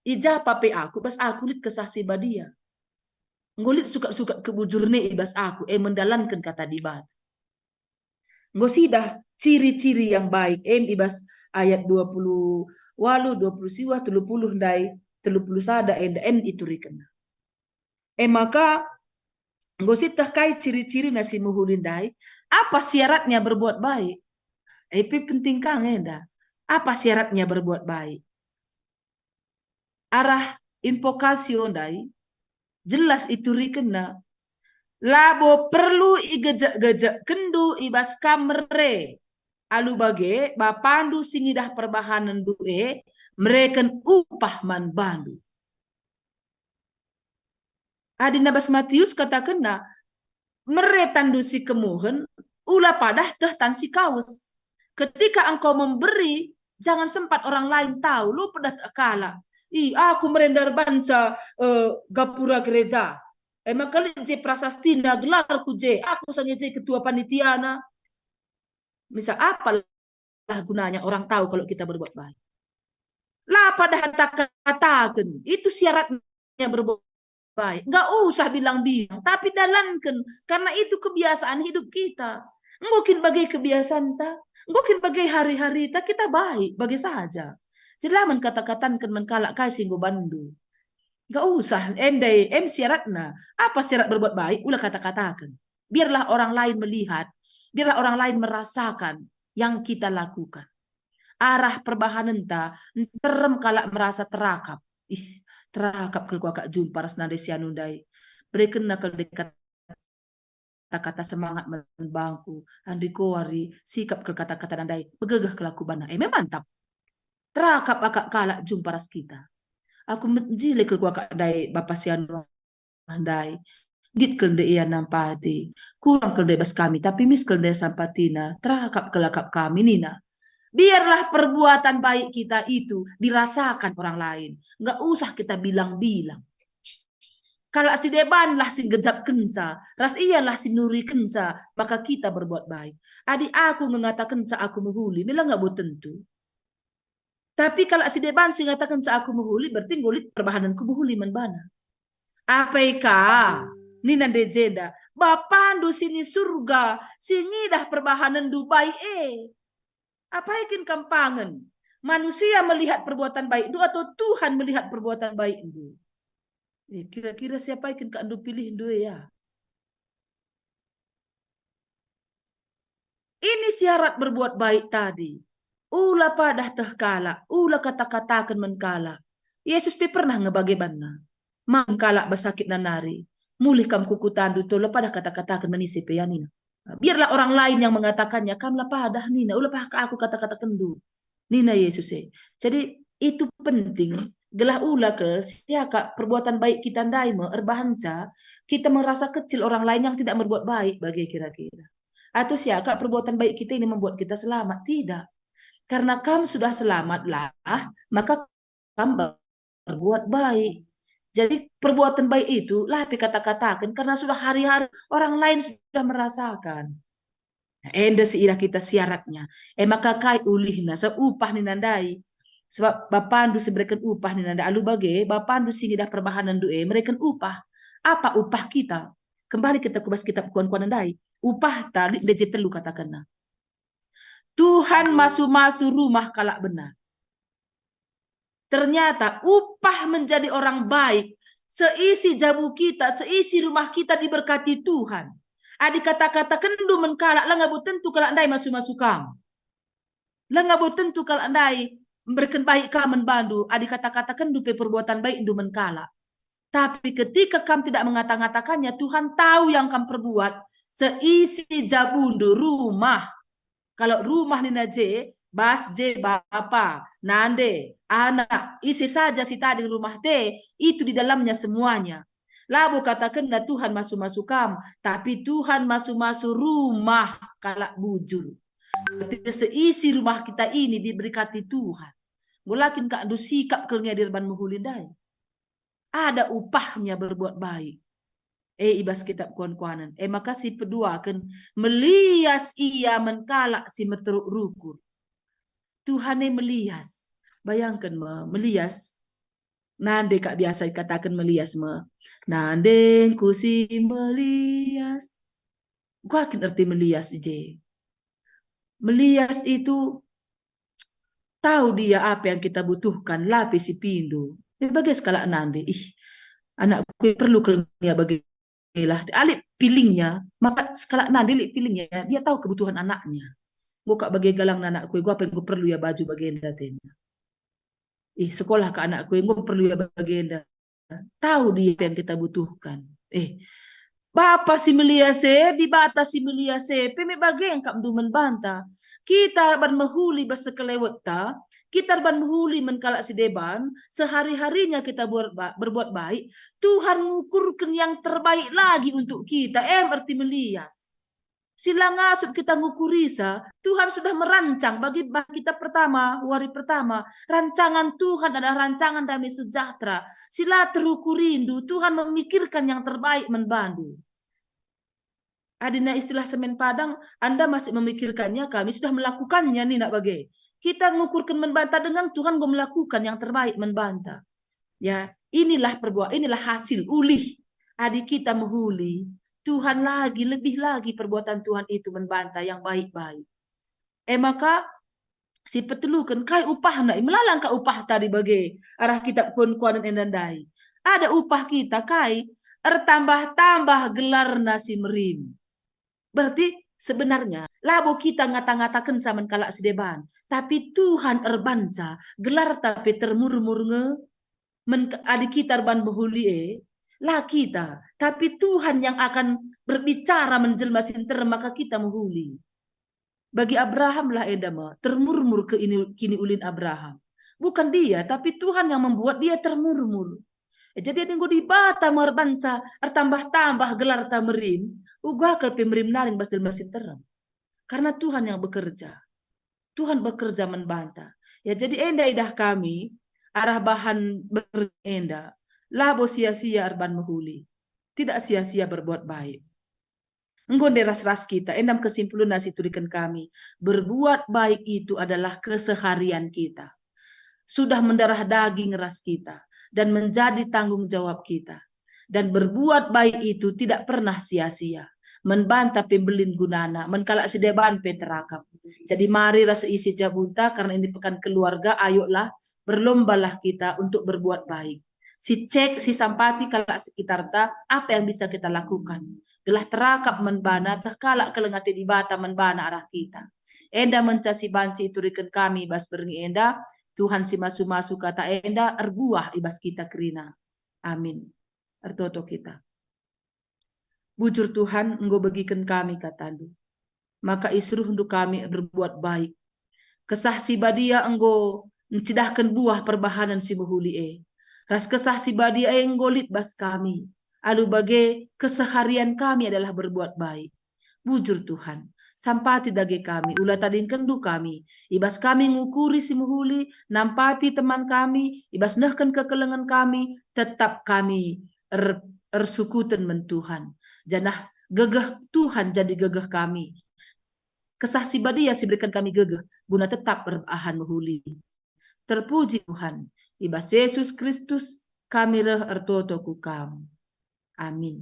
I ja pe aku, bas aku lit Kesah Si Badia. Enggo lit sukat-sukat kebujuren e i bas aku, e mendalanken Kata Dibata. Enggo sidah ciri-ciri yang baik, em i bas ayat dua puluh waluh, dua puluh siwah, telu puluh ndai, telu puluh sada enda em iturikenna. E maka, enggo sieteh kai ciri-cirina si mehuli ndai? Apa syaratnya berbuat baik? E pe penting ka nge enda. Apa syaratnya berbuat baik? Arah invokasio ndai, jelas iturikenna, "Labo perlu igejek-gejekkenndu i bas kam mere. Alu bage, Bapandu si ngidah perbahanenndu e mereken upah man bandu." Adi na bas Matius katakenna, "Mere tanndu si kemuhen, ula padah teh tan si kawes." Ketika engkau memberi, jangan sempat orang lain tahu, lu pedah teh kalak. "Ih, aku mere ndarbanca, eh, gapura gereja. E maka lit je prasastina, gelarku je, aku sange je ketua panitiana." Misal, apalah gunanya orang tahu kalau kita berbuat baik? La padah kata-kataken, itu syaratnya berbuat baik. Nggak usah bilang-bilang, tapi dalanken, karena itu kebiasaan hidup kita. Enggo kin bage kebiasanta, enggo kin bage hari-harita, kita baik bage saja. Jelamen kata-katanken man kalak kai si enggo banndu. Nggak usah, em ndai, em syaratna. Apa syarat berbuat baik? Ula kata-kataken. Biarlah orang lain melihat, biarlah orang lain merasakan yang kita lakukan. Arah perbahanenta, nterem kalak merasa terakap. Ih, terakap kal kuakap jumpa ras nande si anu ndai. Berekenna kal deka kata-kata semangat man bangku. Andiko wari sikap kal kata-kata ndai, begegeh kal aku bana. E me mantap. Terakap akap kalak jumpa ras kita. Aku menjile kal kuakap ndai bapa si anu ndai. Nggit kal ndai ia nampati. Kurang kal ndai bas kami, tapi mis kal ndai sampatina. Terakap kal akap kami, nina. Biarlah perbuatan baik kita itu dirasakan orang lain. Nggak usah kita bilang-bilang. Kalak si debanlah si ngejapkenca, ras ialah si nurikenca, maka kita berbuat baik. Adi aku ngatakenca aku mehuli, me la ngabo tentu. Tapi kalak si deban si ngatakenca aku mehuli, berarti enggo lit perbahanenku mehuli man bana. Apai ka, nina nde jenda, Bapandu si ni Surga, si ngidah perbahanenndu baik e. Apai kin kam pangen? Manusia melihat perbuatan baikndu atau Tuhan melihat perbuatan baikndu? Eh, kira-kira siapa kin kak ndu pilihndu ya? Ini syarat berbuat baik tadi. Ula padah teh kalak, ula kata-kataken man kalak. Yesus pe pernah nge bage banna. Man kalak basakit nanari, mulih kam ku kutandu, to la padah kata-kataken man ise pe ya nina. Biarlah orang lain yang mengatakannya, kam la padah nina, ula padah ka aku kata-katakenndu, nina Yesus e. Jadi itu penting, gelah ula kal siakap perbuatan baik kita ndai me erbahanca kita merasa kecil orang lain yang tidak berbuat baik bage kira-kira. Atau siakap perbuatan baik kita ini membuat kita selamat? Tidak. Karena kam sudah selamatlah, maka kam berbuat baik. Jadi perbuatan baik itu lah pe kata-kataken karena sudah hari-hari orang lain sudah merasakan. Nah, enda si idah kita syaratnya. E maka kai ulihna, seupah nina ndai. Sebab Bapandu si mereken upah nina ndai, alu bage Bapandu si ngidah perbahanenndu e mereken upah. Apa upah kita? Kembali kita ku bas kitab Kuan-kuan ndai. Upahta lit ndai je telu katakenna. Tuhan masu-masu rumah kalak benar. Ternyata upah menjadi orang baik, seisi jabu kita, seisi rumah kita diberkati Tuhan. Adi kata-katakenndu man kalak, la ngabo tentu kalak ndai masu-masu kam. La ngabo tentu kalak ndai mereken baik ka man bandu, adi kata-katakenndu pe perbuatan baikndu man kalak. Tapi ketika kam tidak mengata-ngatakannya, Tuhan tahu yang kam perbuat, seisi jabundu rumah. Kalau rumah nina je, bas je bapa, nande, anak, ise saja si tading rumah te, itu di dalamnya semuanya. Labo katakenna Tuhan masu-masu kam, tapi Tuhan masu-masu rumah kalak bujur. Berarti seisi rumah kita ini diberkati Tuhan. Enggo la kin kak ndu sikap kal nge erban mehuli ndai. Ada upahnya berbuat baik. E, i bas kitab Kuan-kuanen. E maka sipeduaken, melias ia man kalak si meteruk rukur. Tuhan e melias. Bayangken me, melias. Nande kak biasa ikataken melias me. Nande engku si melias. Kuakin erti melias i je. Melias itu tahu dia apa yang kita butuhkan, la pe si pindo. E bage sekalak nande, ih, anakku perlu kal nge bage lah. Alit feelingnya, maka sekalak nande lit feelingnya, dia tahu kebutuhan anaknya. Enggo kak bage galang anakku, enggo apa enggo perlu ia baju bagenda tena. Ih, sekolah ka anakku, enggo perlu ia bagenda. Tahu dia apa yang kita butuhkan. Eh, Bapa si melias e, Dibata si melias e, pe me bage engkap ndu man banta. Kita erban mehuli bas sekelewetta, kita erban mehuli man kalak si deban, sehari-harinya kita buat ba-, berbuat baik, Tuhan ngukurken yang terbaik lagi untuk kita, em erti melias. Si la ngasup kita ngukurisa, Tuhan sudah merancang bagi bah-, kita pertama, wari pertama. Rancangan Tuhan adalah rancangan damai sejahtera. Si la terukurindu, Tuhan memikirkan yang terbaik man bandu. Adina istilah semen Padang, Anda masih memikirkannya, kami sudah melakukannya, nina bage. Kita ngukurken man banta denga, Tuhan enggo melakukan yang terbaik man banta. Ya, inilah perbuat, inilah hasil ulih. Adi kita mehuli, Tuhan lagi, lebih lagi perbuatan Tuhan itu man banta yang baik-baik. E maka, si peteluken kai upahna, i melala engka upahta adi bage, arah kitab Kuan-kuanen enda ndai. Ada upah kita kai, ertambah-tambah gelarna si merim. Berarti sebenarnya labo kita ngata-ngatakenca man kalak si deban, tapi Tuhan erbanca, gelarta pe termurmur nge. Men-, adi kita erban mehuli e, la kita, tapi Tuhan yang akan berbicara man jelma si nterem maka kita mehuli. Bagi Abraham lah enda me, termurmur ke ini, kiniulin Abraham. Bukan dia, tapi Tuhan yang membuat dia termurmur. Jadi adi enggo Dibata me erbanca ertambah-tambah gelarta merim, uga kal pe merim nari bas jelma si nterem. Karena Tuhan yang bekerja. Tuhan bekerja man banta. Ya, jadi enda idah kami arah bahan ber-, enda. Labo sia-sia erban mehuli. Tidak sia-sia berbuat baik. Enggo ndai ras-ras kita, enda me kesimpulenna si ituriken kami. Berbuat baik itu adalah keseharian kita. Sudah mendarah daging ras kita dan menjadi tanggung jawab kita. Dan berbuat baik itu tidak pernah sia-sia. Man banta pe mbelin gunana, man kalak si deban pe terakap. Jadi mari ras isi jabunta, karena ini pekan keluarga, ayolah, berlombalah kita untuk berbuat baik. Si cek, si sampati kalak sekitarta, apa yang bisa kita lakukan. Gelah terakap man bana, teh kalak keleng ate Dibata man bana arah kita. Enda menca si banci ituriken kami bas berngi enda, Tuhan si masu-masu kata enda erbuah i bas kita kerina. Amin. Ertoto kita. Bujur Tuhan, enggo begiken kami katandu, maka isuruhndu kami berbuat baik. Kesah si Badia enggo ncidahken buah perbahanen si mehuli e. Ras Kesah si Badia e enggo lit bas kami. Alu bage, keseharian kami adalah berbuat baik. Bujur Tuhan, sampati dage kami, ula tadingkenndu kami. I bas kami ngukuri si mehuli, nampati teman kami, i bas nehken kekelengen kami, tetap kami er-, ersukuten man Tuhan. Janah gegeh Tuhan jadi gegeh kami. Kesah si Badia si beriken kami gegeh, guna tetap erbahan mehuli. Terpuji Tuhan, i bas Jesus Kristus kami reh ertoto ku Kam. Amin.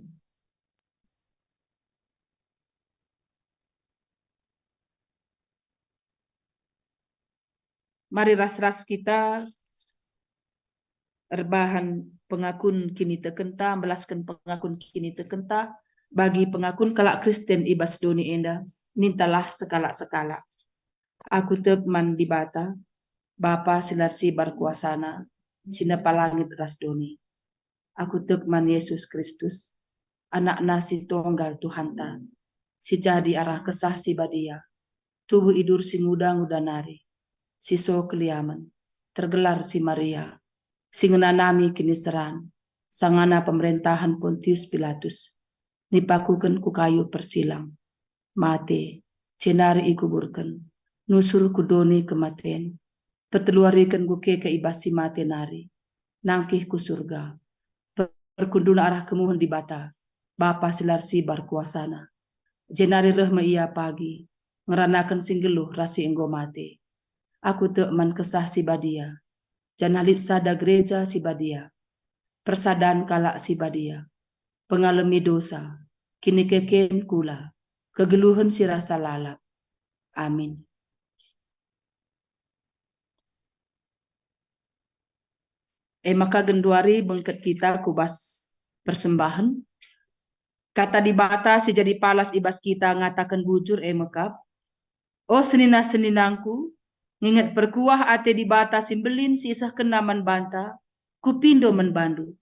Mari ras-ras kita erbahan pengakun kinitekenta, mbelasken pengakun kinitekenta bagi pengakun kalak Kristen i bas doni enda, nintalah sekalak-sekalak. Aku tek man Dibata, Bapa si la ersibar kuasana, si nepa langit ras doni. Aku tek man Yesus Kristus, AnakNa si tonggal Tuhanta, si jadi arah Kesah Si Badia, tubuh idur si nguda-nguda nari, si so keliamen, tergelar si Maria, si ngenanami kiniseran, sangana pemerentahen Pontius Pilatus, nipakuken ku kayu persilang, mate, jenari ikuburken, nusur ku doni kematen, peteluariken ku keke i bas si mate nari, nangkih ku Surga, perkunduna arah kemuhen Dibata, Bapa si la ersibar kuasana. Jenari reh me Ia pagi, ngeranaken si nggeluh ras si enggo mate. Aku tek man Kesah Si Badia, janah lit sada gereja si badia, persadan kalak si badia, pengalemi dosa, kinikeken kula, kegeluhen si rasa lalap. Amin. E maka genduari bengket kita ku bas persembahen. Kata Dibata si jadi palas i bas kita ngataken bujur e mekap, "O senina-seninangku, nginget perkuah ate Dibata si mbelin si isehkenNa man banta, kupindo man bandu.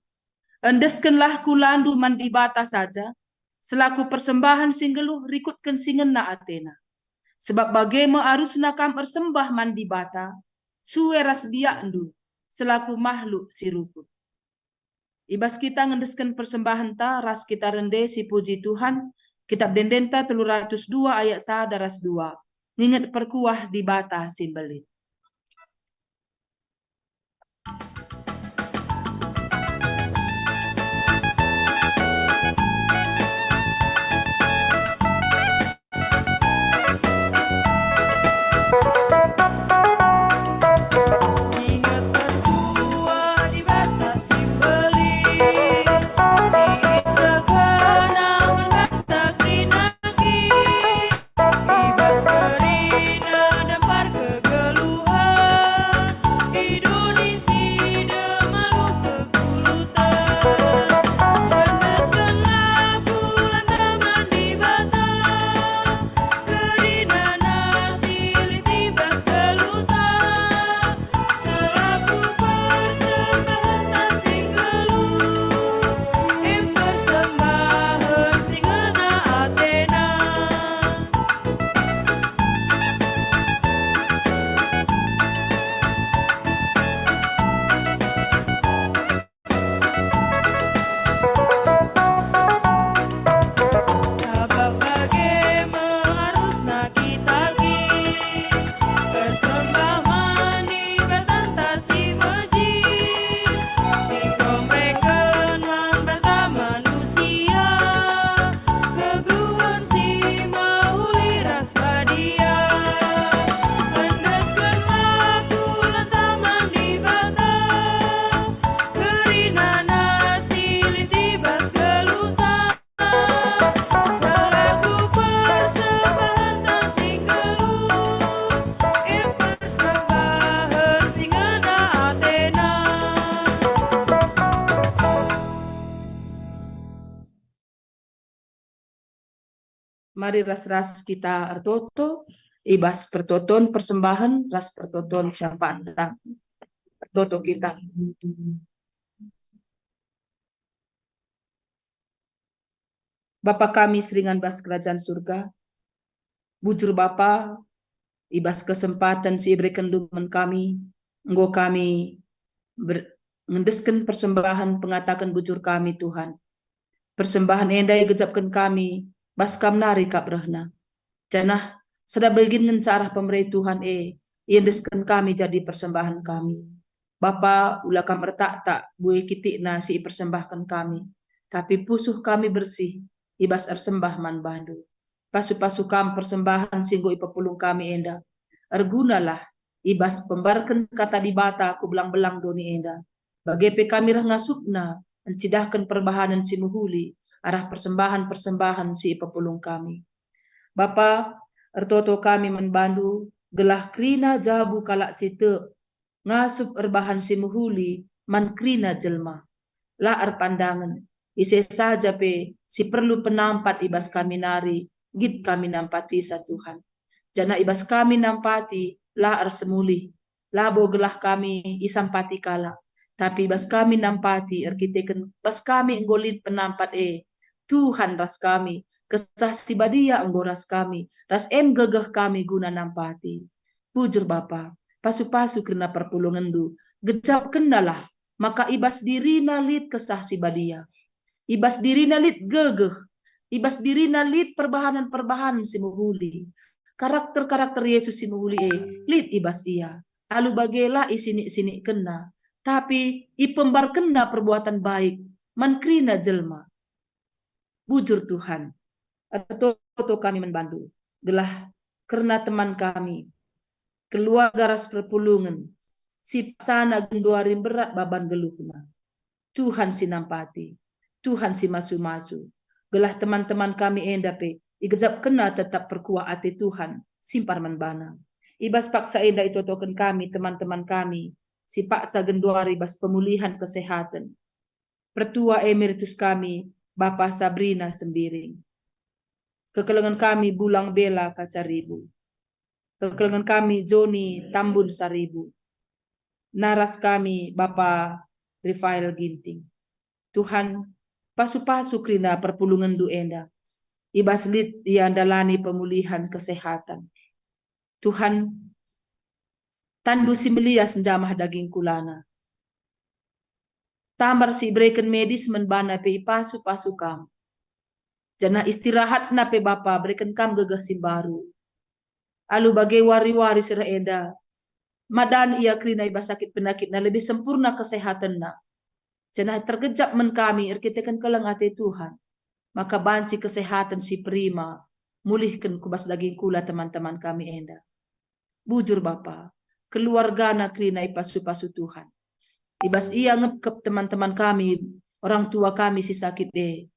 Endeskenlah kulandu man Dibata saja, selaku persembahen si nggeluh rikutken si ngena ateNa. Sebab bage me arusna kam ersembah man Dibata, sue ras biakndu, selaku mahluk si rukut." I bas kita ngendesken persembahenta ras kita rende si puji Tuhan, Kitab Ende-endenta telu ratus dua ayat sada ras dua, nginget perkuah Dibata si mbelin. Inget perkuah Dibata si mbelin, si isehkenNa man banta kerina kin, i bas kerina dempar kegeluhen, i doni si demalo kekulutan. Endeskenlah kulanta man Dibata, kerinana si lit i bas geluhta, selaku persembahenta si nggeluh, e persembahen si ngena ateNa. Sabap bage me arusna kita kin, ersembah man Dibatanta si mejin, si enggo mereken man banta manusia kegeluhen si mehuli ras badia. Endeskenlah kulanta man Dibata, kerinana si lit i bas geluhta, selaku persembahenta si nggeluh, e persembahen si ngena ateNa. Mari ras-ras kita ertoto i bas pertoton persembahen ras pertoton syafaat. Ertoto kita. Bapa kami si ringan bas Kerajaan Surga, bujur Bapa, i bas kesempaten si iberekenNdu man kami, enggo kami ber-, ngendesken persembahen pengataken bujur kami, Tuhan. Persembahen enda igejapken kami bas Kam nari kap rehna. Janah sada bagin ngenca arah pemere Tuhan e, iendesken kami jadi persembahen kami. Bapa, ula Kam ertaktak bue kitikna si ipersembahken kami, tapi pusuh kami bersih i bas ersembah man baNdu. Pasu-pasu Kam persembahen si enggo ipepulung kami enda. Ergunalah i bas pembarken Kata Dibata ku belang-belang doni enda. Bage pe kami reh ngasupna, encidahken perbahanen si mehuli arah persembahen-persembahen si ipepulung kami. Bapa, ertoto kami man bandu, gelah kerina jabu kalak si tek, ngasup erbahan si mehuli man kerina jelma. La erpandangen, ise saja pe si perlu penampat i bas kami nari, nggit kami nampatisa Tuhan. Janah i bas kami nampati, la ersemulih, labo gelah kami isampati kalak, tapi i bas kami nampati erkiteken bas kami enggo lit penampat e. Tuhan ras kami, Kesah Si Badia enggo ras kami, ras em gegeh kami guna nampati. Bujur Bapa, pasu-pasu kerina perpulungenndu, gejapkennalah maka i bas dirina lit Kesah Si Badia. I bas dirina lit gegeh, i bas dirina lit perbahanen-perbahanen si mehuli. Karakter-karakter Yesus si mehuli e lit i bas ia. Alu bage la isinik-sinikkenna, tapi ipembarkenna perbuatan baik man kerina jelma. Bujur Tuhan, ertoto kami man bandu, gelah kerna teman kami, keluarga ras perpulungen, si paksana genduari mberat baban geluhna. Tuhan si nampati, Tuhan si masu-masu, gelah teman-teman kami enda pe igejapkenna tetap perkuah ate Tuhan, simpar man bana. I bas paksa enda itotoken kami teman-teman kami si paksa genduari bas pemulihan kesehaten. Pertua emeritus kami, Bapa Sabrina Sembiring. Kekelengen kami Bulang Bela Kacaribu. Kekelengen kami Joni Tambun Saribu. Naras kami Bapa Rifael Ginting. Tuhan, pasu-pasu kerina perpulungenndu enda. I bas lit ia ndalani pemulihan kesehatan. Tuhan, tanNdu si melias njamah daging kulana. Tambar si ibereken medis man bana pe ipasu-pasu Kam. Janah istirahatna pe Bapa bereken Kam gegeh si mbaru. Alu bage wari-wari si reh enda, madan ia kerina i bas sakit penakitna lebih sempurna kesehatenna. Janah tergejap man kami erkiteken keleng ate Tuhan, maka banci kesehaten si perima mulihken ku bas daging kula teman-teman kami enda. Bujur Bapa, keluargana kerina ipasu-pasu Tuhan. I bas ia ngepkep teman-teman kami, orang tua kami si sakit e.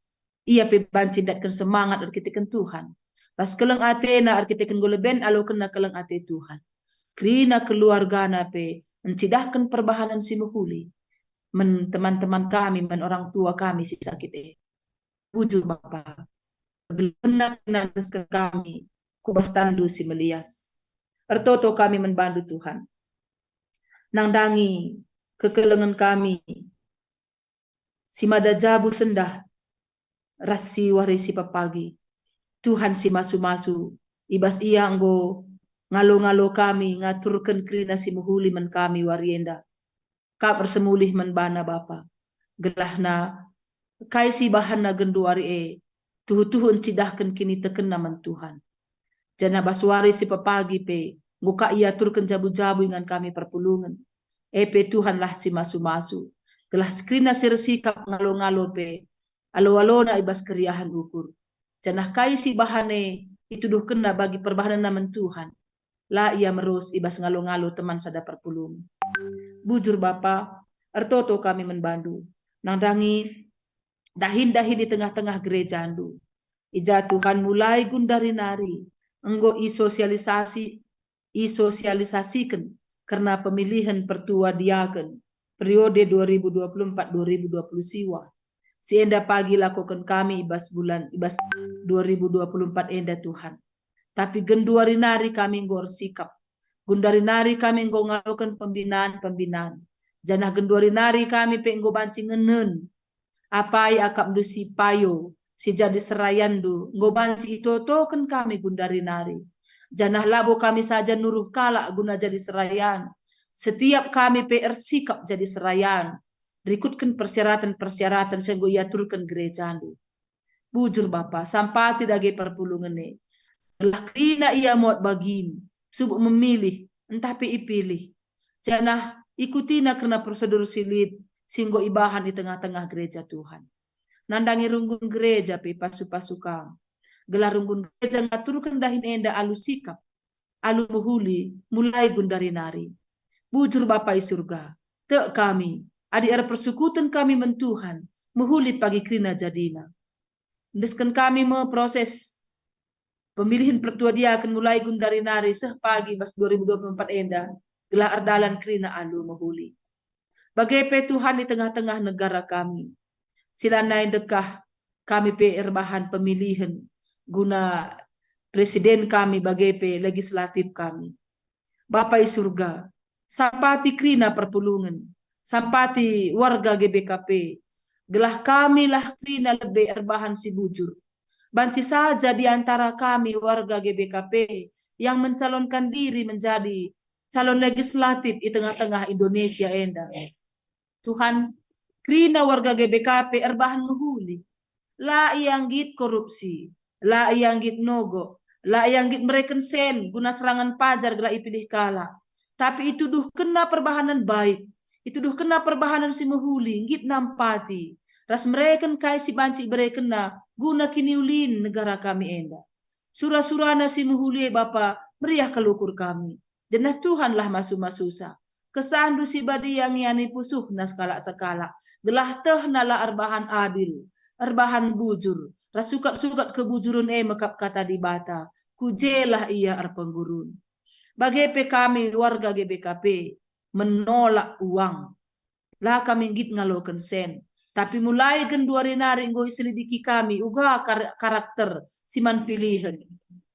Ia pe banci ndatken semangat erkiteken Tuhan. Ras keleng atena erkiteken enggo leben alokenna keleng ate Tuhan. Kerina keluargana pe encidahken perbahanen si mehuli man teman-teman kami, man orang tua kami si sakit e. Bujur Bapa, kegeluhenna nandangi kami ku bas tanNdu si melias. Ertoto kami man bandu Tuhan. Nandangi kekelengen kami, si mada jabu sendah ras si wari si pepagi. Tuhan si masu-masu, i bas ia enggo ngalo-ngalo kami ngaturken kerina si mehuli man kami wari enda. Kam ersemulih man bana Bapa, gelahna kai si ibahanna genduari e tuhu-tuhu encidahken kinitekenna man Tuhan. Janah bas wari si pepagi pe enggo ka iaturken jabu-jabu ingan kami perpulungen. E pe Tuhanlah si masu-masu, gelah kerina si ersikap ngalo-ngalo pe alo-alona i bas keriahen ukur. Janah kai si ibahan e ituduhkenna bagi perbahanenna man Tuhan. La ia merus i bas ngalo-ngalo teman sada perpulungen. Bujur Bapa, ertoto kami man bandu. Nandangi dahin-dahin i tengah-tengah gerejandu. I ja Tuhan mulai gundari nari enggo isosialisasi, isosialisasiken kerna pemilihen pertua diaken periode dua ribu dua puluh empat dua ribu dua puluh siwa. Si enda pagi lakoken kami i bas bulan, i bas dua ribu dua puluh empat enda Tuhan. Tapi genduari nari kami enggo ersikap. Genduari nari kami enggo ngaloken pembinaan-pembinaan. Janah genduari nari kami pe enggo banci ngenen. Apai akapndu si payo, si jadi serayanndu, enggo banci itotoken kami gundari nari. Janah labo kami saja nuruh kalak guna jadi serayan. Setiap kami pe ersikap jadi serayan, rikutken persyaratan-persyaratan si enggo iaturken gerejandu. Bujur Bapa, sampati dage perpulungen e. Gelah kerina ia muat bagin, subuk memilih, ntah pe ipilih. Janah ikutina kerna prosedur si lit, si enggo ibahan i tengah-tengah gereja Tuhan. Nandangi runggun gereja pe pasu-pasu Kam. Gelah runggun gereja ngaturken dahin enda alu sikap. alu mehuli mulai gundari nari. Bujur Bapa i Surga, tek kami, adi erpersekuken kami man Tuhan, mehuli pagi kerina jadina. Endesken kami me proses pemilihen pertua diaken mulai gundari nari seh pagi bas dua ribu dua puluh empat enda, gelah erdalan kerina alu mehuli. Bage pe Tuhan i tengah-tengah negara kami, si lanai ndekah kami pe erbahan pemilihen guna presiden kami bage pe legislatif kami. Bapa i Surga, sampati kerina perpulungen, sampati warga G B K P, gelah kamilah kerina lebe erbahan si bujur. Banci saja di antara kami warga G B K P yang mencalonkan diri menjadi calon legislatif i tengah-tengah Indonesia enda. Tuhan, kerina warga G B K P erbahan mehuli. La ia nggit korupsi, la ia nggit nogok, la ia nggit mereken sen guna serangan pajar gelah ipilih kalak. Tapi ituduhkenna perbahanen baik, ituduhkenna perbahanen si mehuli, nggit nampati, ras mereken kai si banci iberekenna guna kiniulin negara kami enda. Sura-surana si mehuli e Bapa, meriah kal ukur kami. Janah Tuhanlah masu-masusa. KesahNdu si Badia ngiani pusuhna sekalak-sekalak, gelah tehna la erbahan adil, erbahan bujur, ras sukat-sukat kebujuren e mekap kata Dibata, ku jelah ia erpenggurun. Bage pe kami warga G B K P menolak uang. La kami nggit ngaloken sen, tapi mulai genduari nari enggo iselidiki kami uga kar-, karakter si man pilihen,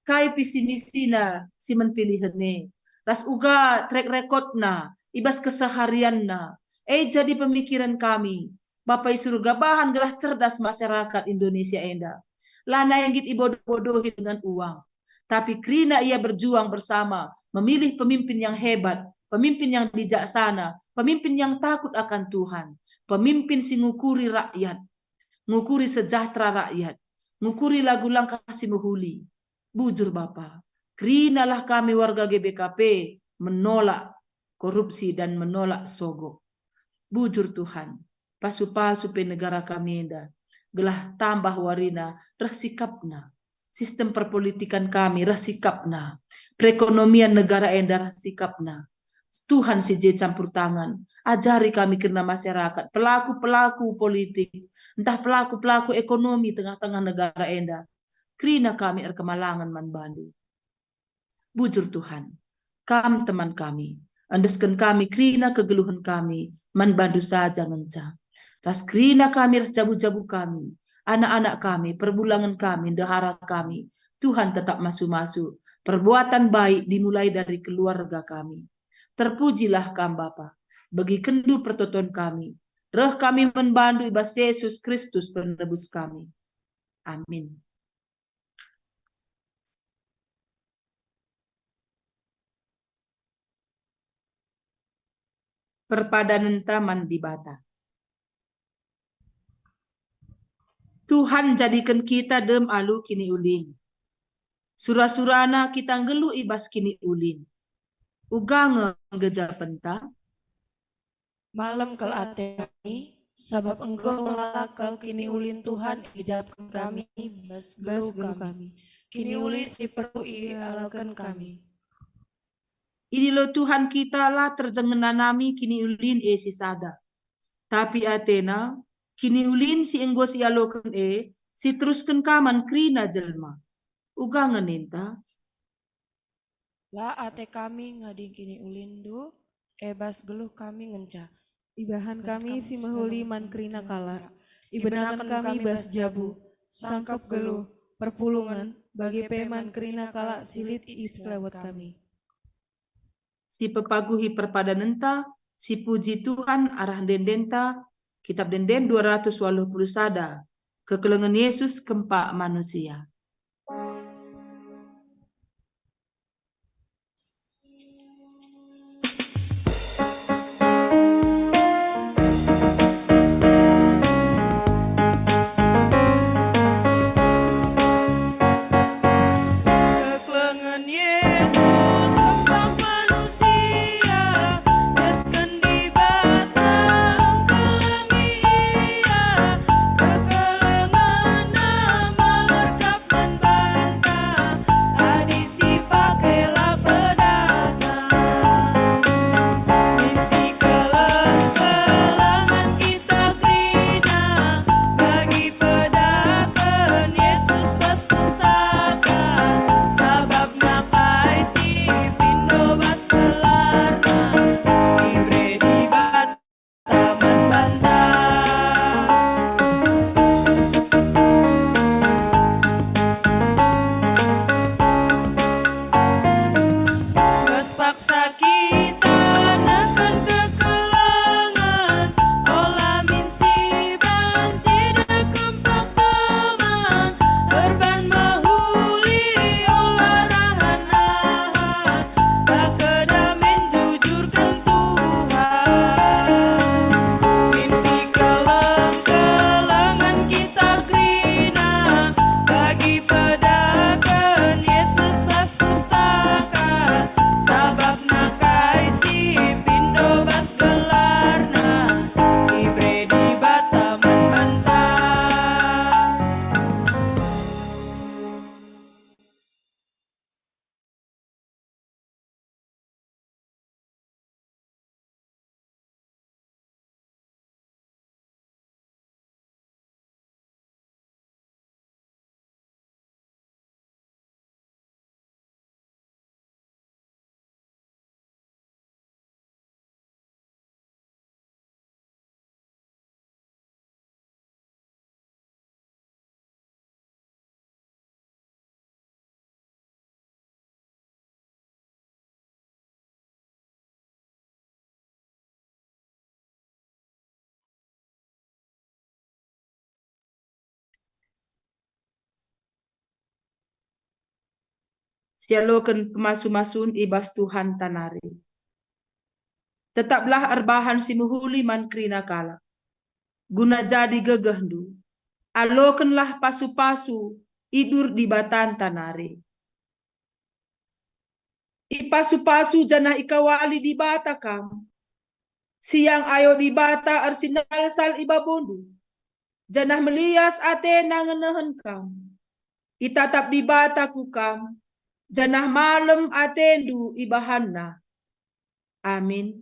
kai visi misina si man pilihen e, ras uga track recordna i bas keseharianna, e jadi pemikiren kami. Bapa i Surga, bahan gelah cerdas masyarakat Indonesia enda. Lanai nggit ibodoh-bodohi dengan uang, tapi kerina ia berjuang bersama, memilih pemimpin yang hebat, pemimpin yang bijaksana, pemimpin yang takut akan Tuhan, pemimpin si ngukuri rakyat, ngukuri sejahtera rakyat, ngukuri lagu langkah si mehuli. Bujur Bapa, kerinalah kami warga G B K P menolak korupsi dan menolak sogok. Bujur Tuhan, pasu-pasu pe negara kami enda, gelah tambah warina reh sikapna. Sistem perpolitikan kami reh sikapna, perekonomian negara enda reh sikapna. Tuhan si je campur tangan, ajari kami kerna masyarakat, pelaku-pelaku politik, ntah pelaku-pelaku ekonomi tengah-tengah negara enda. Kerina kami erkemalangen man bandu. Bujur Tuhan, Kam teman kami, endesken kami kerina kegeluhen kami man bandu saja ngenca. Ras kerina kami ras jabu-jabu kami, anak-anak kami, perbulangen kami, ndehara kami, Tuhan tetap masu-masu, perbuatan baik dimulai dari keluarga kami. Terpujilah Kam, Bapa, begikenndu pertoton kami, reh kami man bandu i bas Jesus Kristus Penebus kami. Amin. Perpadanenta man Dibata. Tuhan jadiken kita dem alu kiniulin. Sura-surana kita nggeluh i bas kiniulin. Uga nge ngejapenta? Malem kal ate kami, sabap enggo melala kal kiniulin Tuhan igejapken kami bas geluh kami. Kiniulin si perlu ialoken kami. Idilo Tuhan kita la terjeng ngenanami kiniulin e si sada. Tapi atena, kiniulin si enggo sialoken e, siterusken ka man kerina jelma. Uga nge ninta? La ate kami ngading kiniulinndu, e bas geluh kami ngenca. Ibahan kami si mehuli man kerina kalak. Ibenaken kami bas jabu, sangkep geluh, perpulungen, bage pe man kerina kalak si lit i sekelewet kami. Si pepaguhi perpadanenta, si puji Tuhan arah ende-endenta, Kitab Ende-enden dua ratus waluh puluh sada, kekelengen Yesus kempak manusia. dialoken pemasu-masun i bas Tuhanta nari. Tetaplah erbahan si mehuli man kerina kalak, guna jadi gegehndu. Alokenlah pasu-pasu idur Dibatanta nari. Ipasu-pasu janah ikawali Dibata kam. Siang ayo Dibata ersinalsal i babondu, janah melias ateNa ngenehen kam. Itatap Dibata ku kam, janah malem atendu ibahanNa. Amin.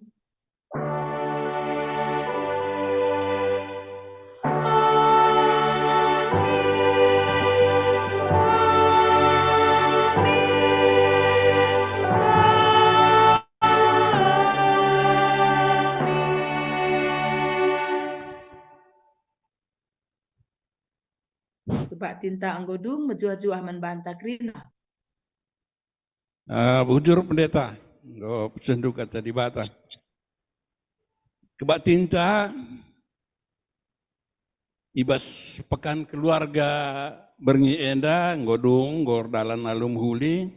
Kebaktinta enggo dung, mejuah-juah man banta kerina. Ah, bujur Pendeta, enggo pesehndu Kata Dibata. Kebaktinta i bas Pekan Keluarga berngi enda enggo dung, enggo erdalan alu mehuli.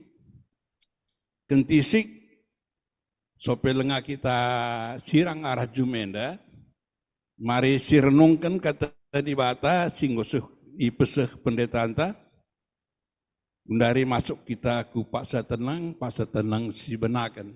Kentisik, sope langa kita sirang arah jum enda, mari sirenungken Kata Dibata si enggo seh ipeseh pendetanta. Ndari masuk kita ku paksa tenang, paksa tenang si benaken.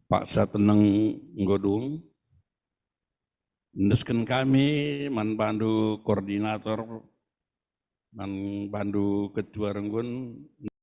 Paksa teneng enggo dung. Endesken kami man bandu koordinator, man bandu ketua renggun.